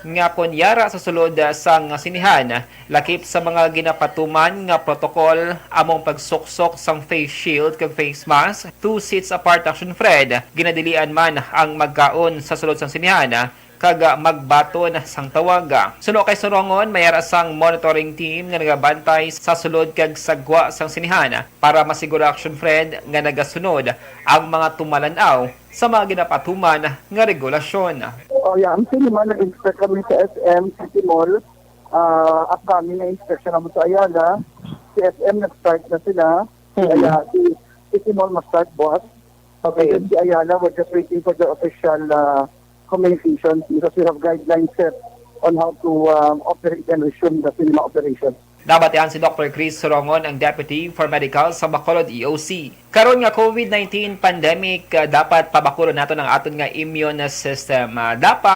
nga kon yara sa sulod sang sinihan, lakip sa mga ginapatuman nga protocol amo ang pagsuksok sang face shield kag face mask, two seats apart, Action Fred, ginadilian man ang magkaon sa sulod sang sinihan kag magbaton sang tawag. Suno kay Serongon, may ara sang monitoring team nga nagabantay sa sulod kag sa gwa sang sinihan para masiguro, Action Fred, nga nagasunod ang mga tumalan-aw sa mga ginapatuman nga regulasyon. Oh, yeah. Ang siniman, nag-inspect kami sa S M City Mall. Ah, upcoming na inspection naman sa Ayala. Si S M nag-start na sila. Mm. Kaya si City Mall mag-start bukas. Okay. And then si Ayala, we're just waiting for the official, ah, communication because we have guidelines set on how to, um, operate and resume the cinema operation. Nabatian si Doctor Chris Sorongon, ang Deputy for Medical sa Bacolod E O C. Karon nga COVID nineteen pandemic, ah, dapat pabakulon naton ang aton nga immune system. Ah, dapat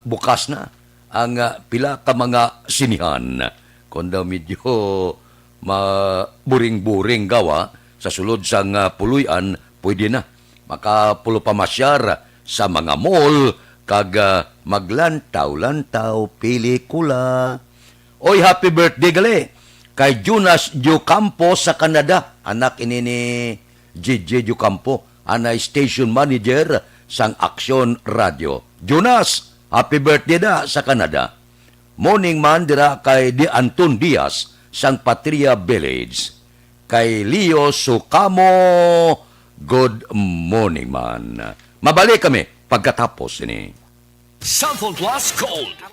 bukas na ang, ah, pila ka mga sinihan. Kung daw medyo maburing-buring gawa sa sulod sang, ah, puloy-an, pwede na. Makapulopamasyar sa mga mall kag, ah, maglantaw-lantaw pelikula. Oy, happy birthday gali kay Jonas Diocampo sa Canada. Anak ini ni J J Diocampo, anay station manager sang Aksyon Radio. Jonas, happy birthday da sa Canada. Morning man dira kay Di Anton Diaz sang Patria Village. Kay Leo Sukamo, good morning man. Mabalik kami pagkatapos ini. Sample Plus Gold.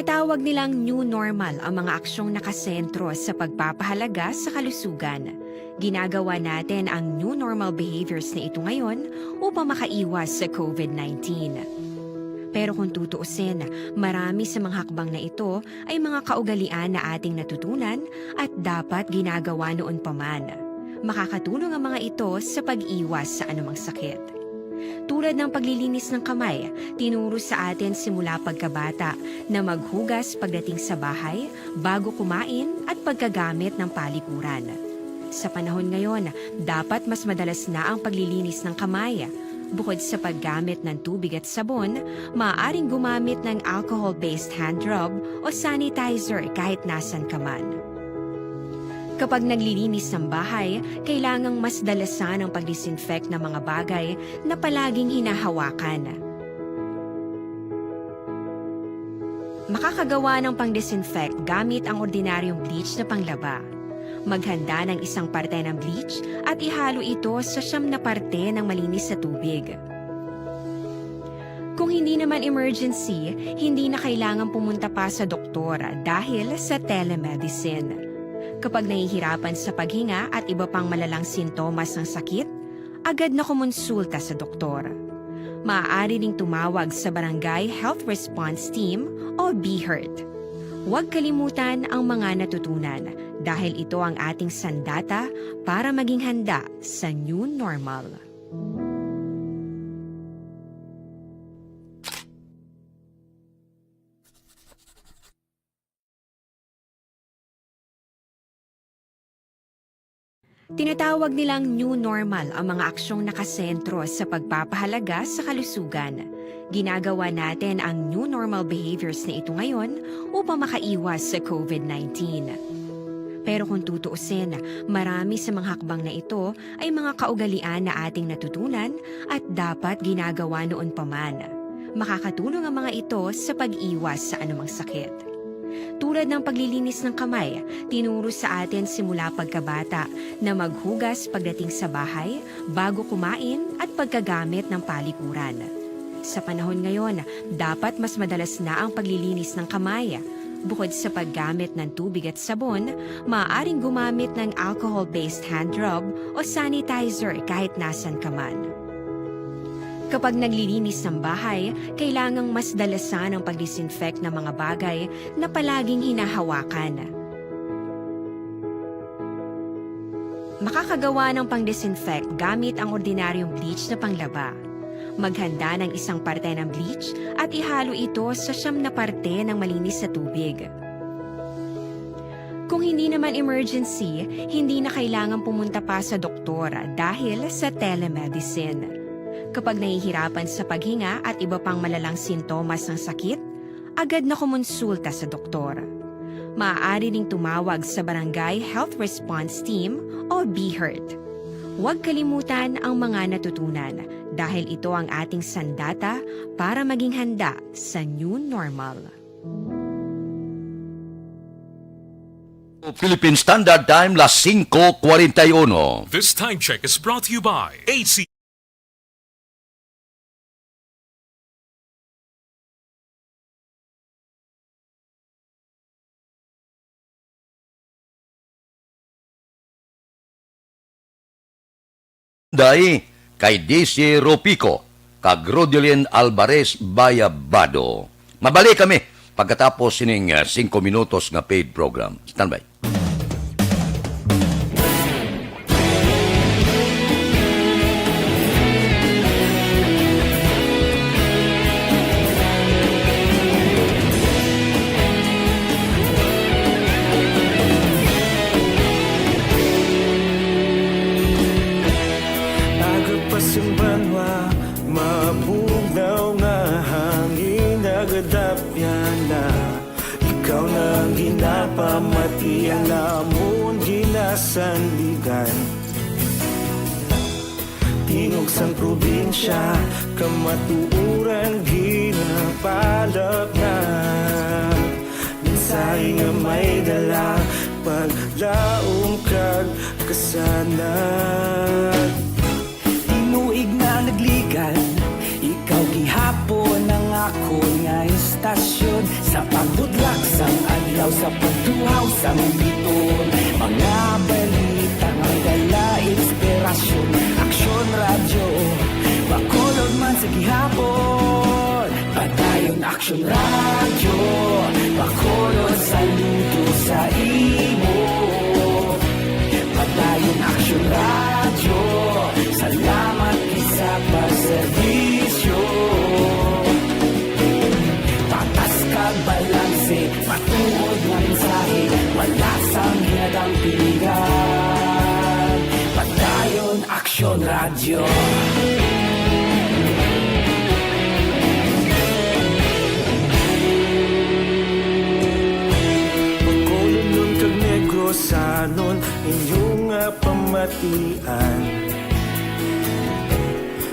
Tinatawag nilang new normal ang mga aksyong nakasentro sa pagpapahalaga sa kalusugan. Ginagawa natin ang new normal behaviors na ito ngayon upang makaiwas sa covid nineteen. Pero kung tutuusin, marami sa mga hakbang na ito ay mga kaugalian na ating natutunan at dapat ginagawa noon pa man. Makakatulong ang mga ito sa pag-iwas sa anumang sakit. Tulad ng paglilinis ng kamay, tinuro sa atin simula pagkabata na maghugas pagdating sa bahay, bago kumain, at pagkagamit ng palikuran. Sa panahon ngayon, dapat mas madalas na ang paglilinis ng kamay. Bukod sa paggamit ng tubig at sabon, maaaring gumamit ng alcohol-based hand rub o sanitizer kahit nasan ka man. Kapag naglilinis ng bahay, kailangang mas dalasan ang pag-disinfect ng mga bagay na palaging hinahawakan. Makakagawa ng pang-disinfect gamit ang ordinaryong bleach na panglaba. Maghanda ng isang parte ng bleach at ihalo ito sa siyam na parte ng malinis na tubig. Kung hindi naman emergency, hindi na kailangan pumunta pa sa doktor dahil sa telemedicine. Kapag nahihirapan sa paghinga at iba pang malalang sintomas ng sakit, agad na kumonsulta sa doktor. Maaari ding tumawag sa Barangay Health Response Team o BHERT. Huwag kalimutan ang mga natutunan dahil ito ang ating sandata para maging handa sa new normal. Tinatawag nilang new normal ang mga aksyong nakasentro sa pagpapahalaga sa kalusugan. Ginagawa natin ang new normal behaviors na ito ngayon upang makaiwas sa covid nineteen. Pero kung tutuusin, marami sa mga hakbang na ito ay mga kaugalian na ating natutunan at dapat ginagawa noon pa man. Makakatulong ang mga ito sa pag-iwas sa anumang sakit. Tulad ng paglilinis ng kamay, tinuro sa atin simula pagkabata na maghugas pagdating sa bahay, bago kumain, at pagkagamit ng palikuran. Sa panahon ngayon, dapat mas madalas na ang paglilinis ng kamay. Bukod sa paggamit ng tubig at sabon, maaaring gumamit ng alcohol-based hand rub o sanitizer kahit nasan ka man. Kapag naglilinis ng bahay, kailangang mas dalasan ang pag-disinfect ng mga bagay na palaging hinahawakan. Makakagawa ng pang-disinfect gamit ang ordinaryong bleach na panglaba. Maghanda ng isang parte ng bleach at ihalo ito sa siyam na parte ng malinis na tubig. Kung hindi naman emergency, hindi na kailangan pumunta pa sa doktor dahil sa telemedicine. Kapag nahihirapan sa paghinga at iba pang malalang sintomas ng sakit, agad na kumonsulta sa doktor. Maaari ring tumawag sa Barangay Health Response Team o BHERT. Huwag kalimutan ang mga natutunan dahil ito ang ating sandata para maging handa sa new normal. Philippine Standard Time, las singko kwarenta y uno. This time check is brought to you by A C. Day kay D C Ropico kag Rodelin Alvarez Bayabado. Mabalik kami pagkatapos sining, ah, singko minutos nga paid program. Standby. Aga pa sing banwa, mabugnaw nga hangin nagadapyan na. Ikaw na ang ginapamati, ang amon ginasandigan. Tingog sang probinsya, kamatuoran ginapalapnag. Mensahe nga may dala, paglaom kag kasanag. Tinuig na nagligad, ikaw gihapon ang akon nga istasyon. Sa pagbudlak sang adlaw, sa pagtuhaw sang biton, mga balita may dala inspirasyon. Aksyon Radyo, Bacolod man sa gihapon. Padayon Aksyon Radyo, Bacolod, saludo sa imo. Padayon Aksyon Radyo, salamat gid sa pagserbisyo. Patas kag balanse, matuod nga mensahe, wala sang ginadampigan. Padayon Aksyon Radyo. Bacolodnon kag Negrosanon, inyo nga pamatian.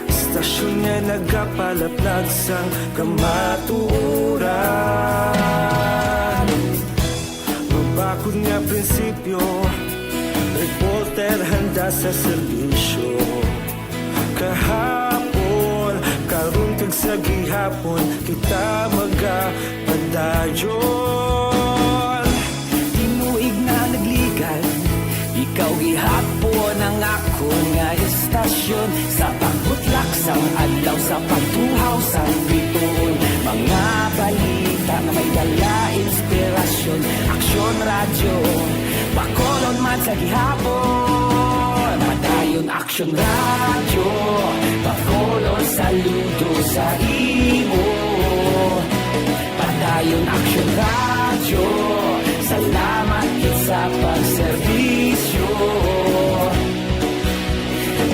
Istasyon nga nagapalaplag sang kamatuoran. Mabakod nga prinsipyo, reporter handa sa serbisyo. Kahapon, karon kag sa gihapon, kita magapadayon. Tinuig na nagligad, ikaw gihapon ang akon nga istasyon. Sa pagbutlak sang adlaw, sa pagtuhaw sang bituon, mga balita nga may dala inspirasyon. Aksyon Radyo, Bacolod man sa gihapon. Padayon Aksyon Radyo, Bacolod, saludo sa imo. Padayon Aksyon Radyo, salamat gid sa pagserbisyo.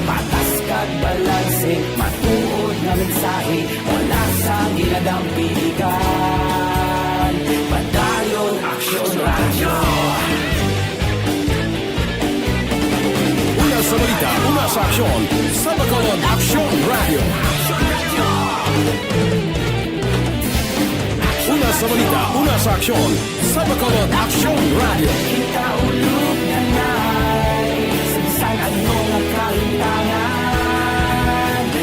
Patas kag balanse, matuod nga mensahe, wala sang ginadampigan. Padayon Aksyon Radyo. Una sa balita, una sa aksyon, sa Bacolod Aksyon Radyo. Una Sa balita, una sa aksyon, sa Bacolod Aksyon Radio. Kita ulog na nais, bisan ano nga kalintangan,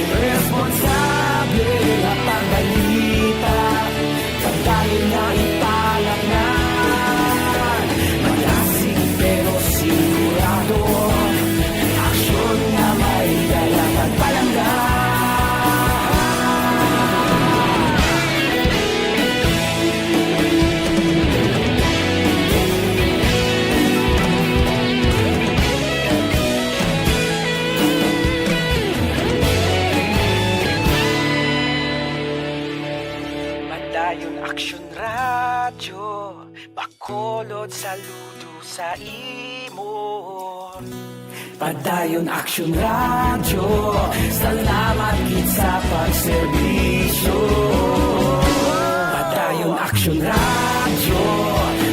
responsable nga pagbalita, pagdayon nga ipalaknan, malasig pero sigurado. Aksyon nga may dala kag palangga. Padayon Aksyon Radyo. Bacolod, saludo sa imo. Padayon Aksyon Radyo, salamat gid sa pagserbisyo. Padayon Aksyon Radyo,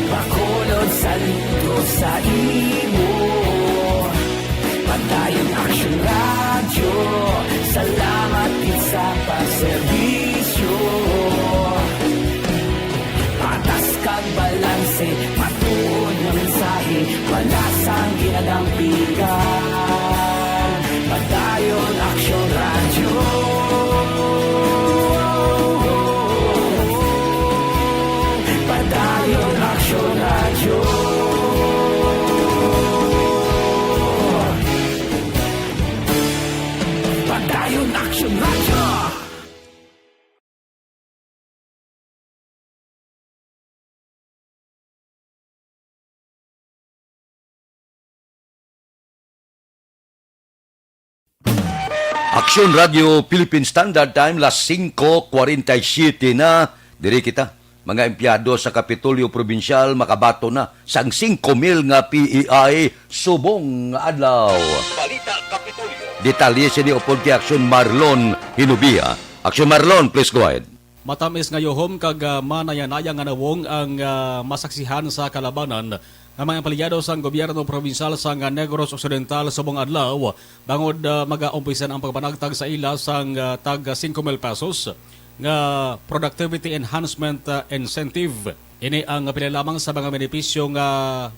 Bacolod, saludo sa imo. Padayon Aksyon Radyo, salamat gid sa pagserbisyo. Patas kag balanse, matuod nga mensahe, wala sang ginadampigan. Padayon Aksyon Radyo. Padayon Aksyon Radyo. Padayon Aksyon Radyo. Aksyon Radio Philippine Standard Time, las singko kwarenta y siyete na. Diri kita, mga empleyado sa Kapitolyo Probinsyal, makabaton na sang singko mil nga P E I subong nga adlaw. Balita Kapitolyo. Detalye sini upod kay Aksyon Marlon Hinubia. Aksyon Marlon, please go ahead. Matamis nga yuhom kag, ah, manayanaya nga nawong ang, ah, masaksihan sa kalabanan nga mga empleyado sang gobyerno probinsyal sang Negros Occidental subong adlaw, bangod, ah, magaumpisan ang pagpanagtag sa ila sang, ah, tag singko mil pesos nga Productivity Enhancement, ah, Incentive. Ini ang pila lamang sa mga benepisyo nga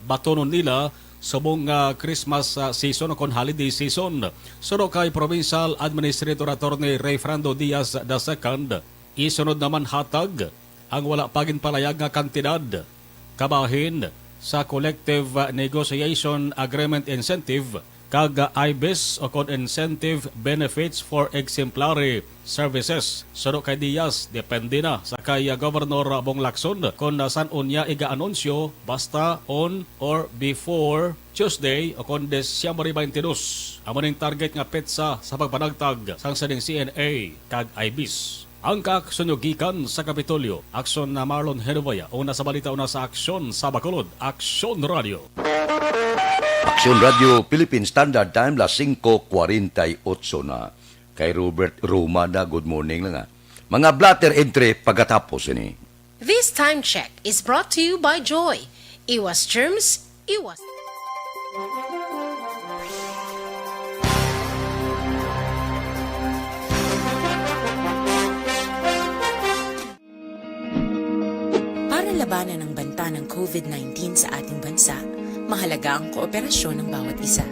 batonon nila subong nga Christmas, ah, season o kon holiday season. Suno kay Provincial Administrator Attorney Rayfrando Diaz the second, isunod naman hatag ang wala pa ginpalayag nga kantidad kabahin sa Collective Negotiation Agreement Incentive kag IBIS o kon Incentive Benefits for Exemplary Services. Suno kay Diaz, depende na sa kay Governor Bong Lacson kon san-o niya iga-anunsyo, basta on or before Tuesday o kon Disyembre twenty-two. Amo ning target nga petsa sa pagpanagtag sang sining C N A kag IBIS. Ang kaaksyon nyo gikan sa Kapitolyo. Aksyon na Marlon Henubaya, una sa balita, una sa aksyon sa Bacolod, Aksyon Radio. Aksyon Radio, Philippine Standard Time, las singko kwarenta y ocho na. Kay Robert Roma na, good morning lang, ah. Mga blotter entry pagkatapos ini. This time check is brought to you by Joy. Iwas germs, iwas. Para labanan ang banta ng covid nineteen sa ating bansa, mahalaga ang kooperasyon ng bawat isa.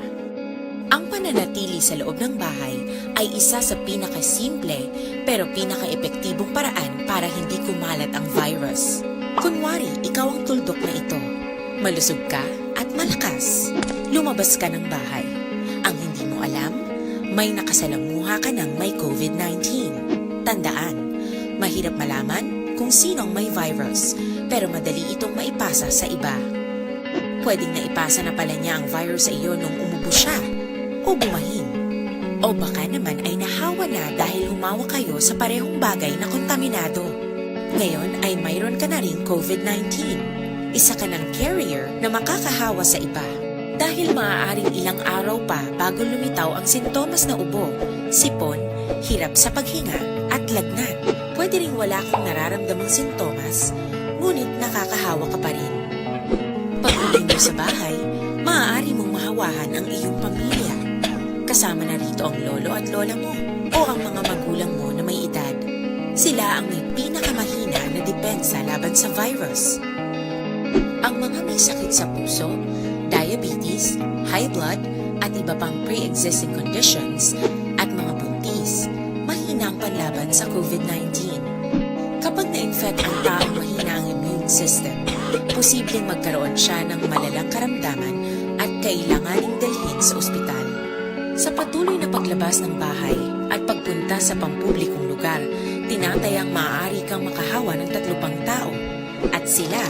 Ang pananatili sa loob ng bahay ay isa sa pinakasimple pero pinakaepektibong paraan para hindi kumalat ang virus. Kunwari, ikaw ang tuldok na ito. Malusog ka at malakas. Lumabas ka ng bahay. Ang hindi mo alam, may nakasalamuha ka ng may covid nineteen. Tandaan, mahirap malaman kung sino ang may virus, pero madali itong maipasa sa iba. Pwedeng naipasa na pala niya ang virus sa iyo nung umubo siya o bumahin. O baka naman ay nahawa na dahil humawak kayo sa parehong bagay na kontaminado. Ngayon ay mayroon ka na ring covid nineteen. Isa ka ng carrier na makakahawa sa iba. Dahil maaaring ilang araw pa bago lumitaw ang sintomas na ubo, sipon, hirap sa paghinga, at lagnat. Pwede ring wala kang nararamdamang sintomas, ngunit nakakahawa ka pa rin. Pag-uwi mo sa bahay, maaari mong mahawahan ang iyong pamilya. Kasama na rito ang lolo at lola mo o ang mga magulang mo na may edad. Sila ang may pinakamahina na depensa laban sa virus. Ang mga may sakit sa puso, diabetes, high blood, at iba pang pre-existing conditions, at mga buntis, mahina ang panlaban sa COVID nineteen. Kapag na-infect ang taong mahina ang immune system, posibleng magkaroon siya ng malalang karamdaman at kailanganing dalhin sa ospital. Sa patuloy na paglabas ng bahay at pagpunta sa pampublikong lugar, tinatayang maaari kang makahawa ng tatlo pang tao, at sila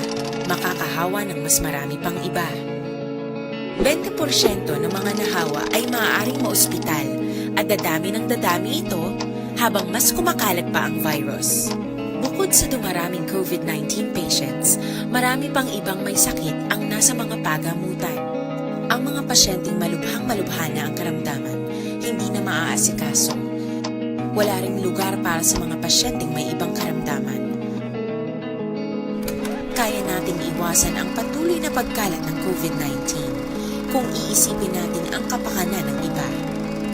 makakahawa ng mas marami pang iba. Bente porsyento ng mga nahawa ay maaaring maospital, at dadami ng dadami ito habang mas kumakalat pa ang virus. Bukod sa dumaraming COVID nineteen patients, marami pang ibang may sakit ang nasa mga pagamutan. Ang mga pasyenteng malubhang-malubha na ang karamdaman, hindi na maaasikaso. Wala ring lugar para sa mga pasyenteng may ibang karamdaman. Kaya nating iwasan ang patuloy na pagkalat ng COVID nineteen kung iisipin natin ang kapakanan ng iba.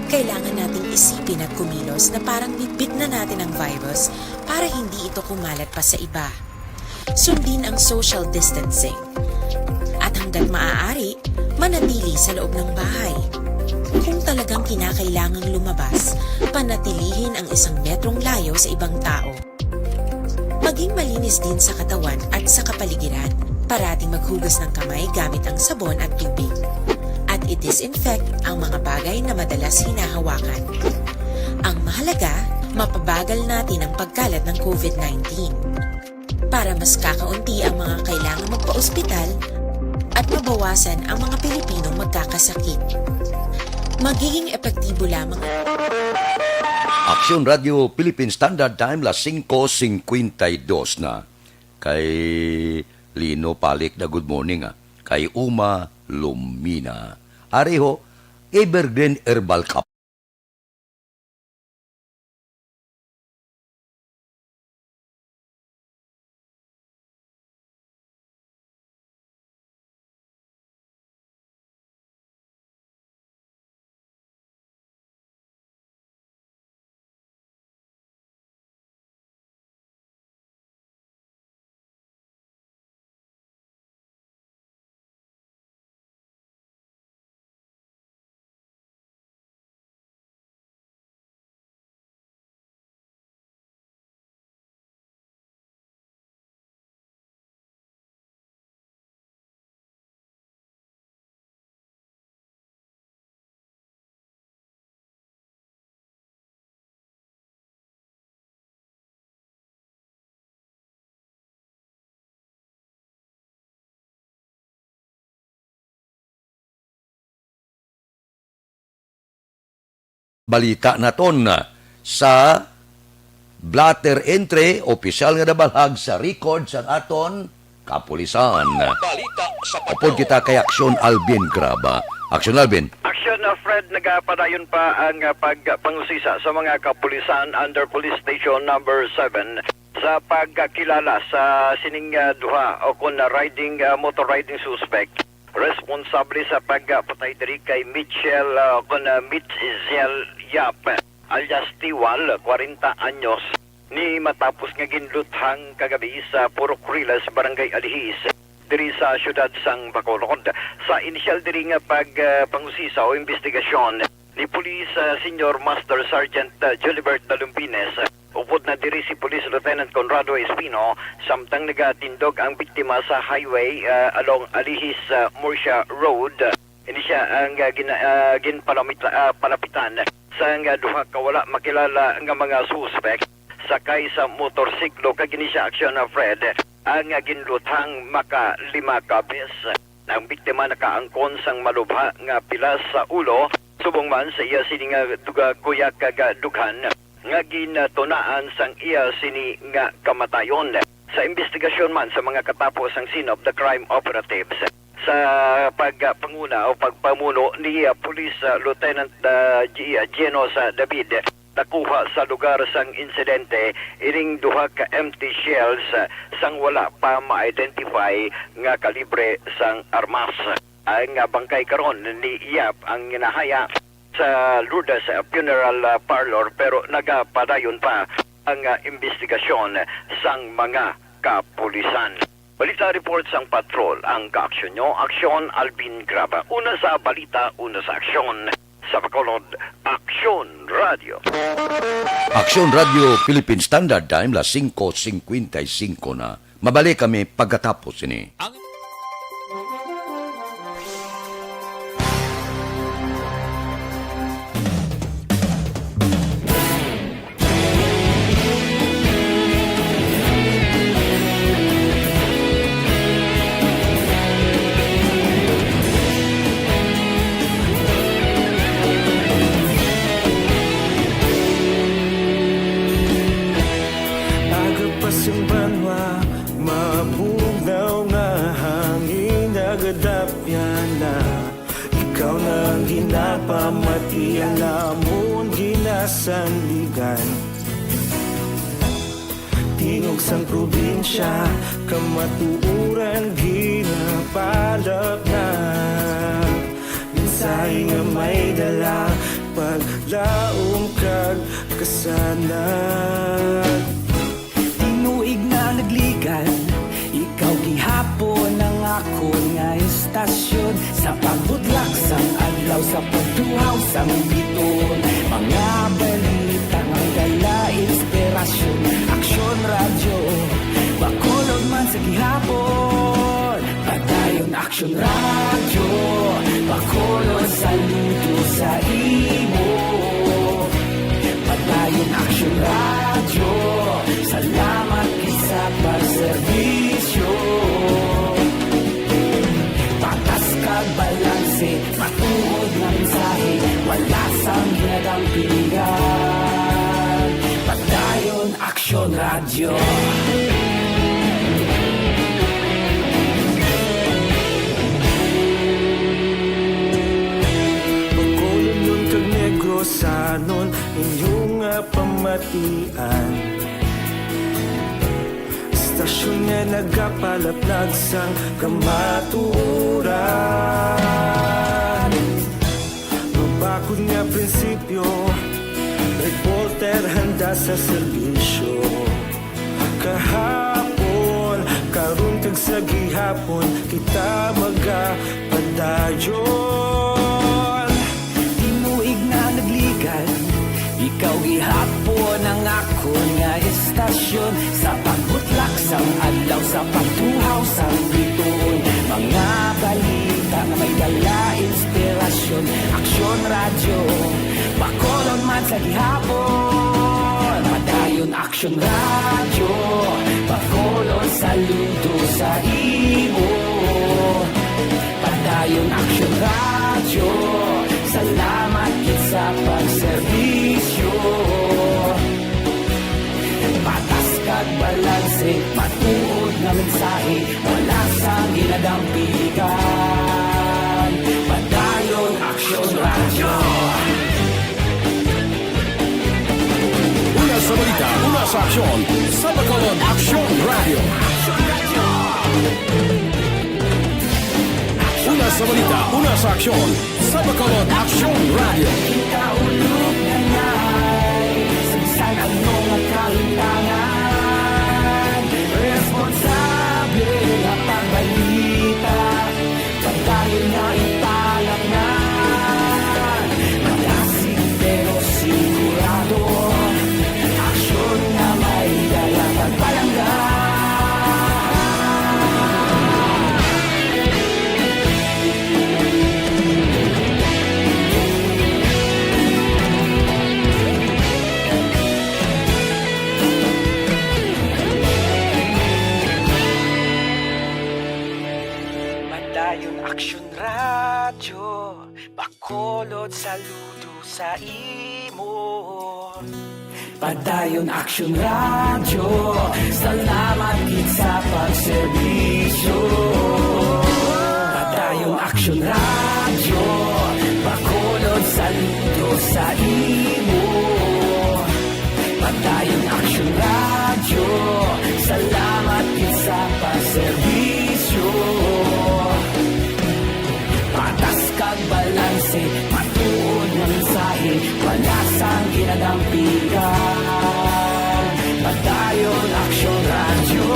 Kailangan nating isipin at kumilos na parang bitbit na natin ang virus para hindi ito kumalat pa sa iba. Sundin ang social distancing. At hanggat maaari, manatili sa loob ng bahay. Kung talagang kinakailangang lumabas, panatilihin ang isang metrong layo sa ibang tao. Maging malinis din sa katawan at sa kapaligiran. Parating maghugas ng kamay gamit ang sabon at tubig. At i-disinfect ang mga bagay na madalas hinahawakan. Ang mahalaga, mapabagal natin ang pagkalat ng COVID nineteen para mas kakaunti ang mga kailangang magpa-ospital at mabawasan ang mga Pilipinong magkakasakit. Magiging epektibo lamang. Aksyon Radio Philippine Standard Time, las singko singkwenta y dos na. Kay Lino Palik na good morning, ah. Kay Uma Lumina. Ari ho, Evergreen Herbal Cup. Balita naton sa blotter entry, opisyal nga nabalhag sa record sang aton kapulisan. Balita sa Upod kita kay Aksyon Alvin Graba. Aksyon Alvin. Aksyon, uh, Fred, nagapadayon pa ang, uh, pagpangusisa sa mga kapulisan under Police Station Number Seven sa pagkilala sa sining, uh, duha o kun, uh, riding, uh, motor riding suspect responsable sa pagpatay diri kay Mitchell, uh, kun, uh, Mitchell Yap alias Tiwal, kwarenta anyos, ni matapos nga ginluthang kagabi sa Purok Riles, Barangay Alihis, diri sa siyudad sang Bacolod. Sa inisyal diri nga pag, ah, pangusisa o investigasyon ni Police, ah, Senior Master Sergeant, ah, Julibert Dalumpines, upod na diri si Police Lieutenant Conrado Espino, samtang nagatindog ang biktima sa highway, ah, along Alihis, ah, Murcia Road. Ini siya ang, ah, gina-, ah, ginpalamit-, ah, palapitan sang, ah, duha ka wala makilala nga mga suspek sakay sa motorsiklo, kag ini siya aksyon na Fred ang, ah, ginluthang maka lima ka beses. Ang biktima nakaangkon sang malubha nga pilas sa ulo, subong man sa iya sini nga duga-, guyak kag, ah, dughan nga gintunaan sang iya sini nga kamatayon. Sa investigasyon man sa mga katapo sang scene of the crime operatives, sa pagpanguna o pagpamuno ni, ah, Police, ah, Lieutenant, ah, G-, ah, Genos, ah, David, nakuha sa lugar sang insidente ining duha ka empty shells, ah, sang wala pa ma-identify nga kalibre sang armas. Ang, ah, bangkay karon ni Yap ang ginahaya sa Lourdes, ah, Funeral, ah, Parlor, pero nagapadayon pa ang, ah, investigasyon sang mga kapulisan. Balita report sang patrol, ang kaaksyon nyo, Aksyon Alvin Graba. Una sa balita, una sa aksyon. Sa Bacolod, Aksyon Radio. Aksyon Radio Philippine Standard Time, las singko singkwenta y singko na. Mabalik kami pagkatapos ini. Ang Aga pa sing banwa, mabugnaw nga hangin nagadapyan na. Ikaw na ang ginapamatian namon ginasandigan. Tingog sang probinsya, kamatuoran ginapalapnag. Mensahe nga may dala, paglaom kag kasanag. Tinuig na nagligan, ikaw gihapon ang akon nga estasyon. Sa pagbutlak sang adlaw, sa pagtuhaw sang bituon, mga balita nga dala inspirasyon. Aksyon Radyo, Bacolod man sa gihapon. Padayon Aksyon Radyo, Bacolod, saludo sa imo. Padayon Aksyon Radyo, salamat gid sa pagserbisyo. Patas kag balanse, matuod nga mensahe, wala sang ginadampigan. Padayon Aksyon Radyo. Bacolodnon kag Negrosanon, inyo nga pamatian. Estasyon nga nagapalapnag sang kamatuoran. Mabakod nga prinsipyo, reporter handa sa serbisyo. Kahapon, karon kag sa gihapon, kita magapadayon. Tinuig na nagligan, ikaw gihapon ang akon nga estasyon. Sa pagbutlak sang adlaw, sa pagtuhaw sang bituon, mga balita nga may dala inspirasyon. Aksyon Radyo, Bacolod man sa gihapon. Padayon Aksyon Radyo, Bacolod, saludo sa imo. Padayon Aksyon Radyo, salamat gid sa pagserbisyo. Patas kag balanse, matuod nga mensahe, wala sang ginadampigan. Padayon Aksyon Radyo. Una sa balita, una sa aksyon, sa Bacolod Aksyon Radyo. Una sa balita, una sa aksyon, sa Bacolod Aksyon Radyo. Kita ulog na ngay, sa bisan ano nga kahimtangan, responsable nga pagbalita. Padayon nga ipalapngan, madasig pero sigurado, aksyon nga may dala pagpalangga. Padayon Aksyon Radyo, Bacolod, saludo sa imo. Padayon Aksyon Radyo, salamat gid sa pagserbisyo. Padayon Aksyon Radyo, Bacolod, saludo sa imo. Padayon Aksyon Radyo, salamat gid sa pagserbisyo. Patas kag balanse, matuod nga mensahe, wala sang ginadampigan. Padayon Aksyon Radyo.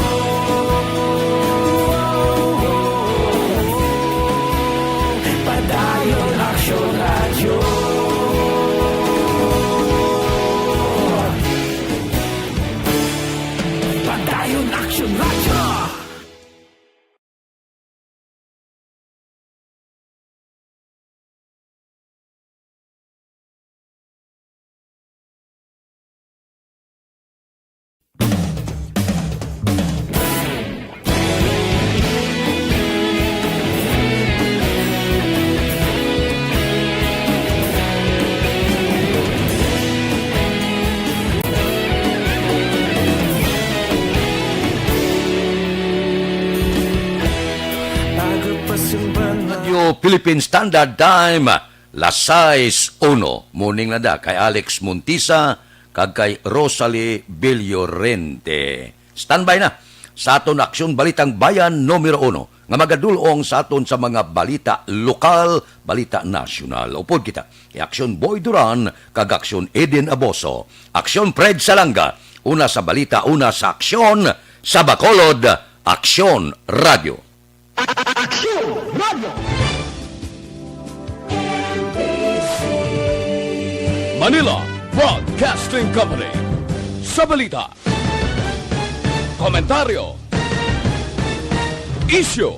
Radio Philippine Standard Time, las sais uno. Morning na da kay Alex Montisa kag kay Rosalie Villorente. Standby na sa aton Aksyon Balitang Bayan numero uno, nga magadul-ong sa aton sa mga balita lokal, balita nasyonal. Upod kita kay Aksyon Boy Duran kag Aksyon Eden Aboso. Aksyon Fred Salanga, una sa balita, una sa aksyon, sa Bacolod, Aksyon Radio. Aksyon Radio. Manila Broadcasting Company. Sa balita, komentaryo, isyu,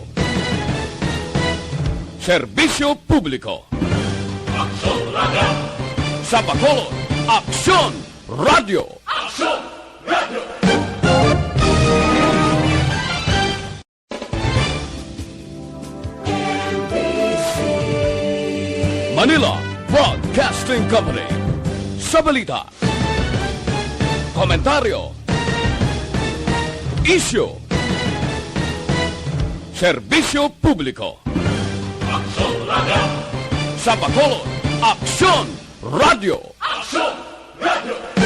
serbisyo publiko. Aksyon Radio. Sa Bacolod, Aksyon Radio. Aksyon Radio. Manila Broadcasting Company. Sa balita, komentaryo, isyu, serbisyo publiko. Aksyon Radio. Sa Bacolod, Aksyon Radio. Aksyon Radio.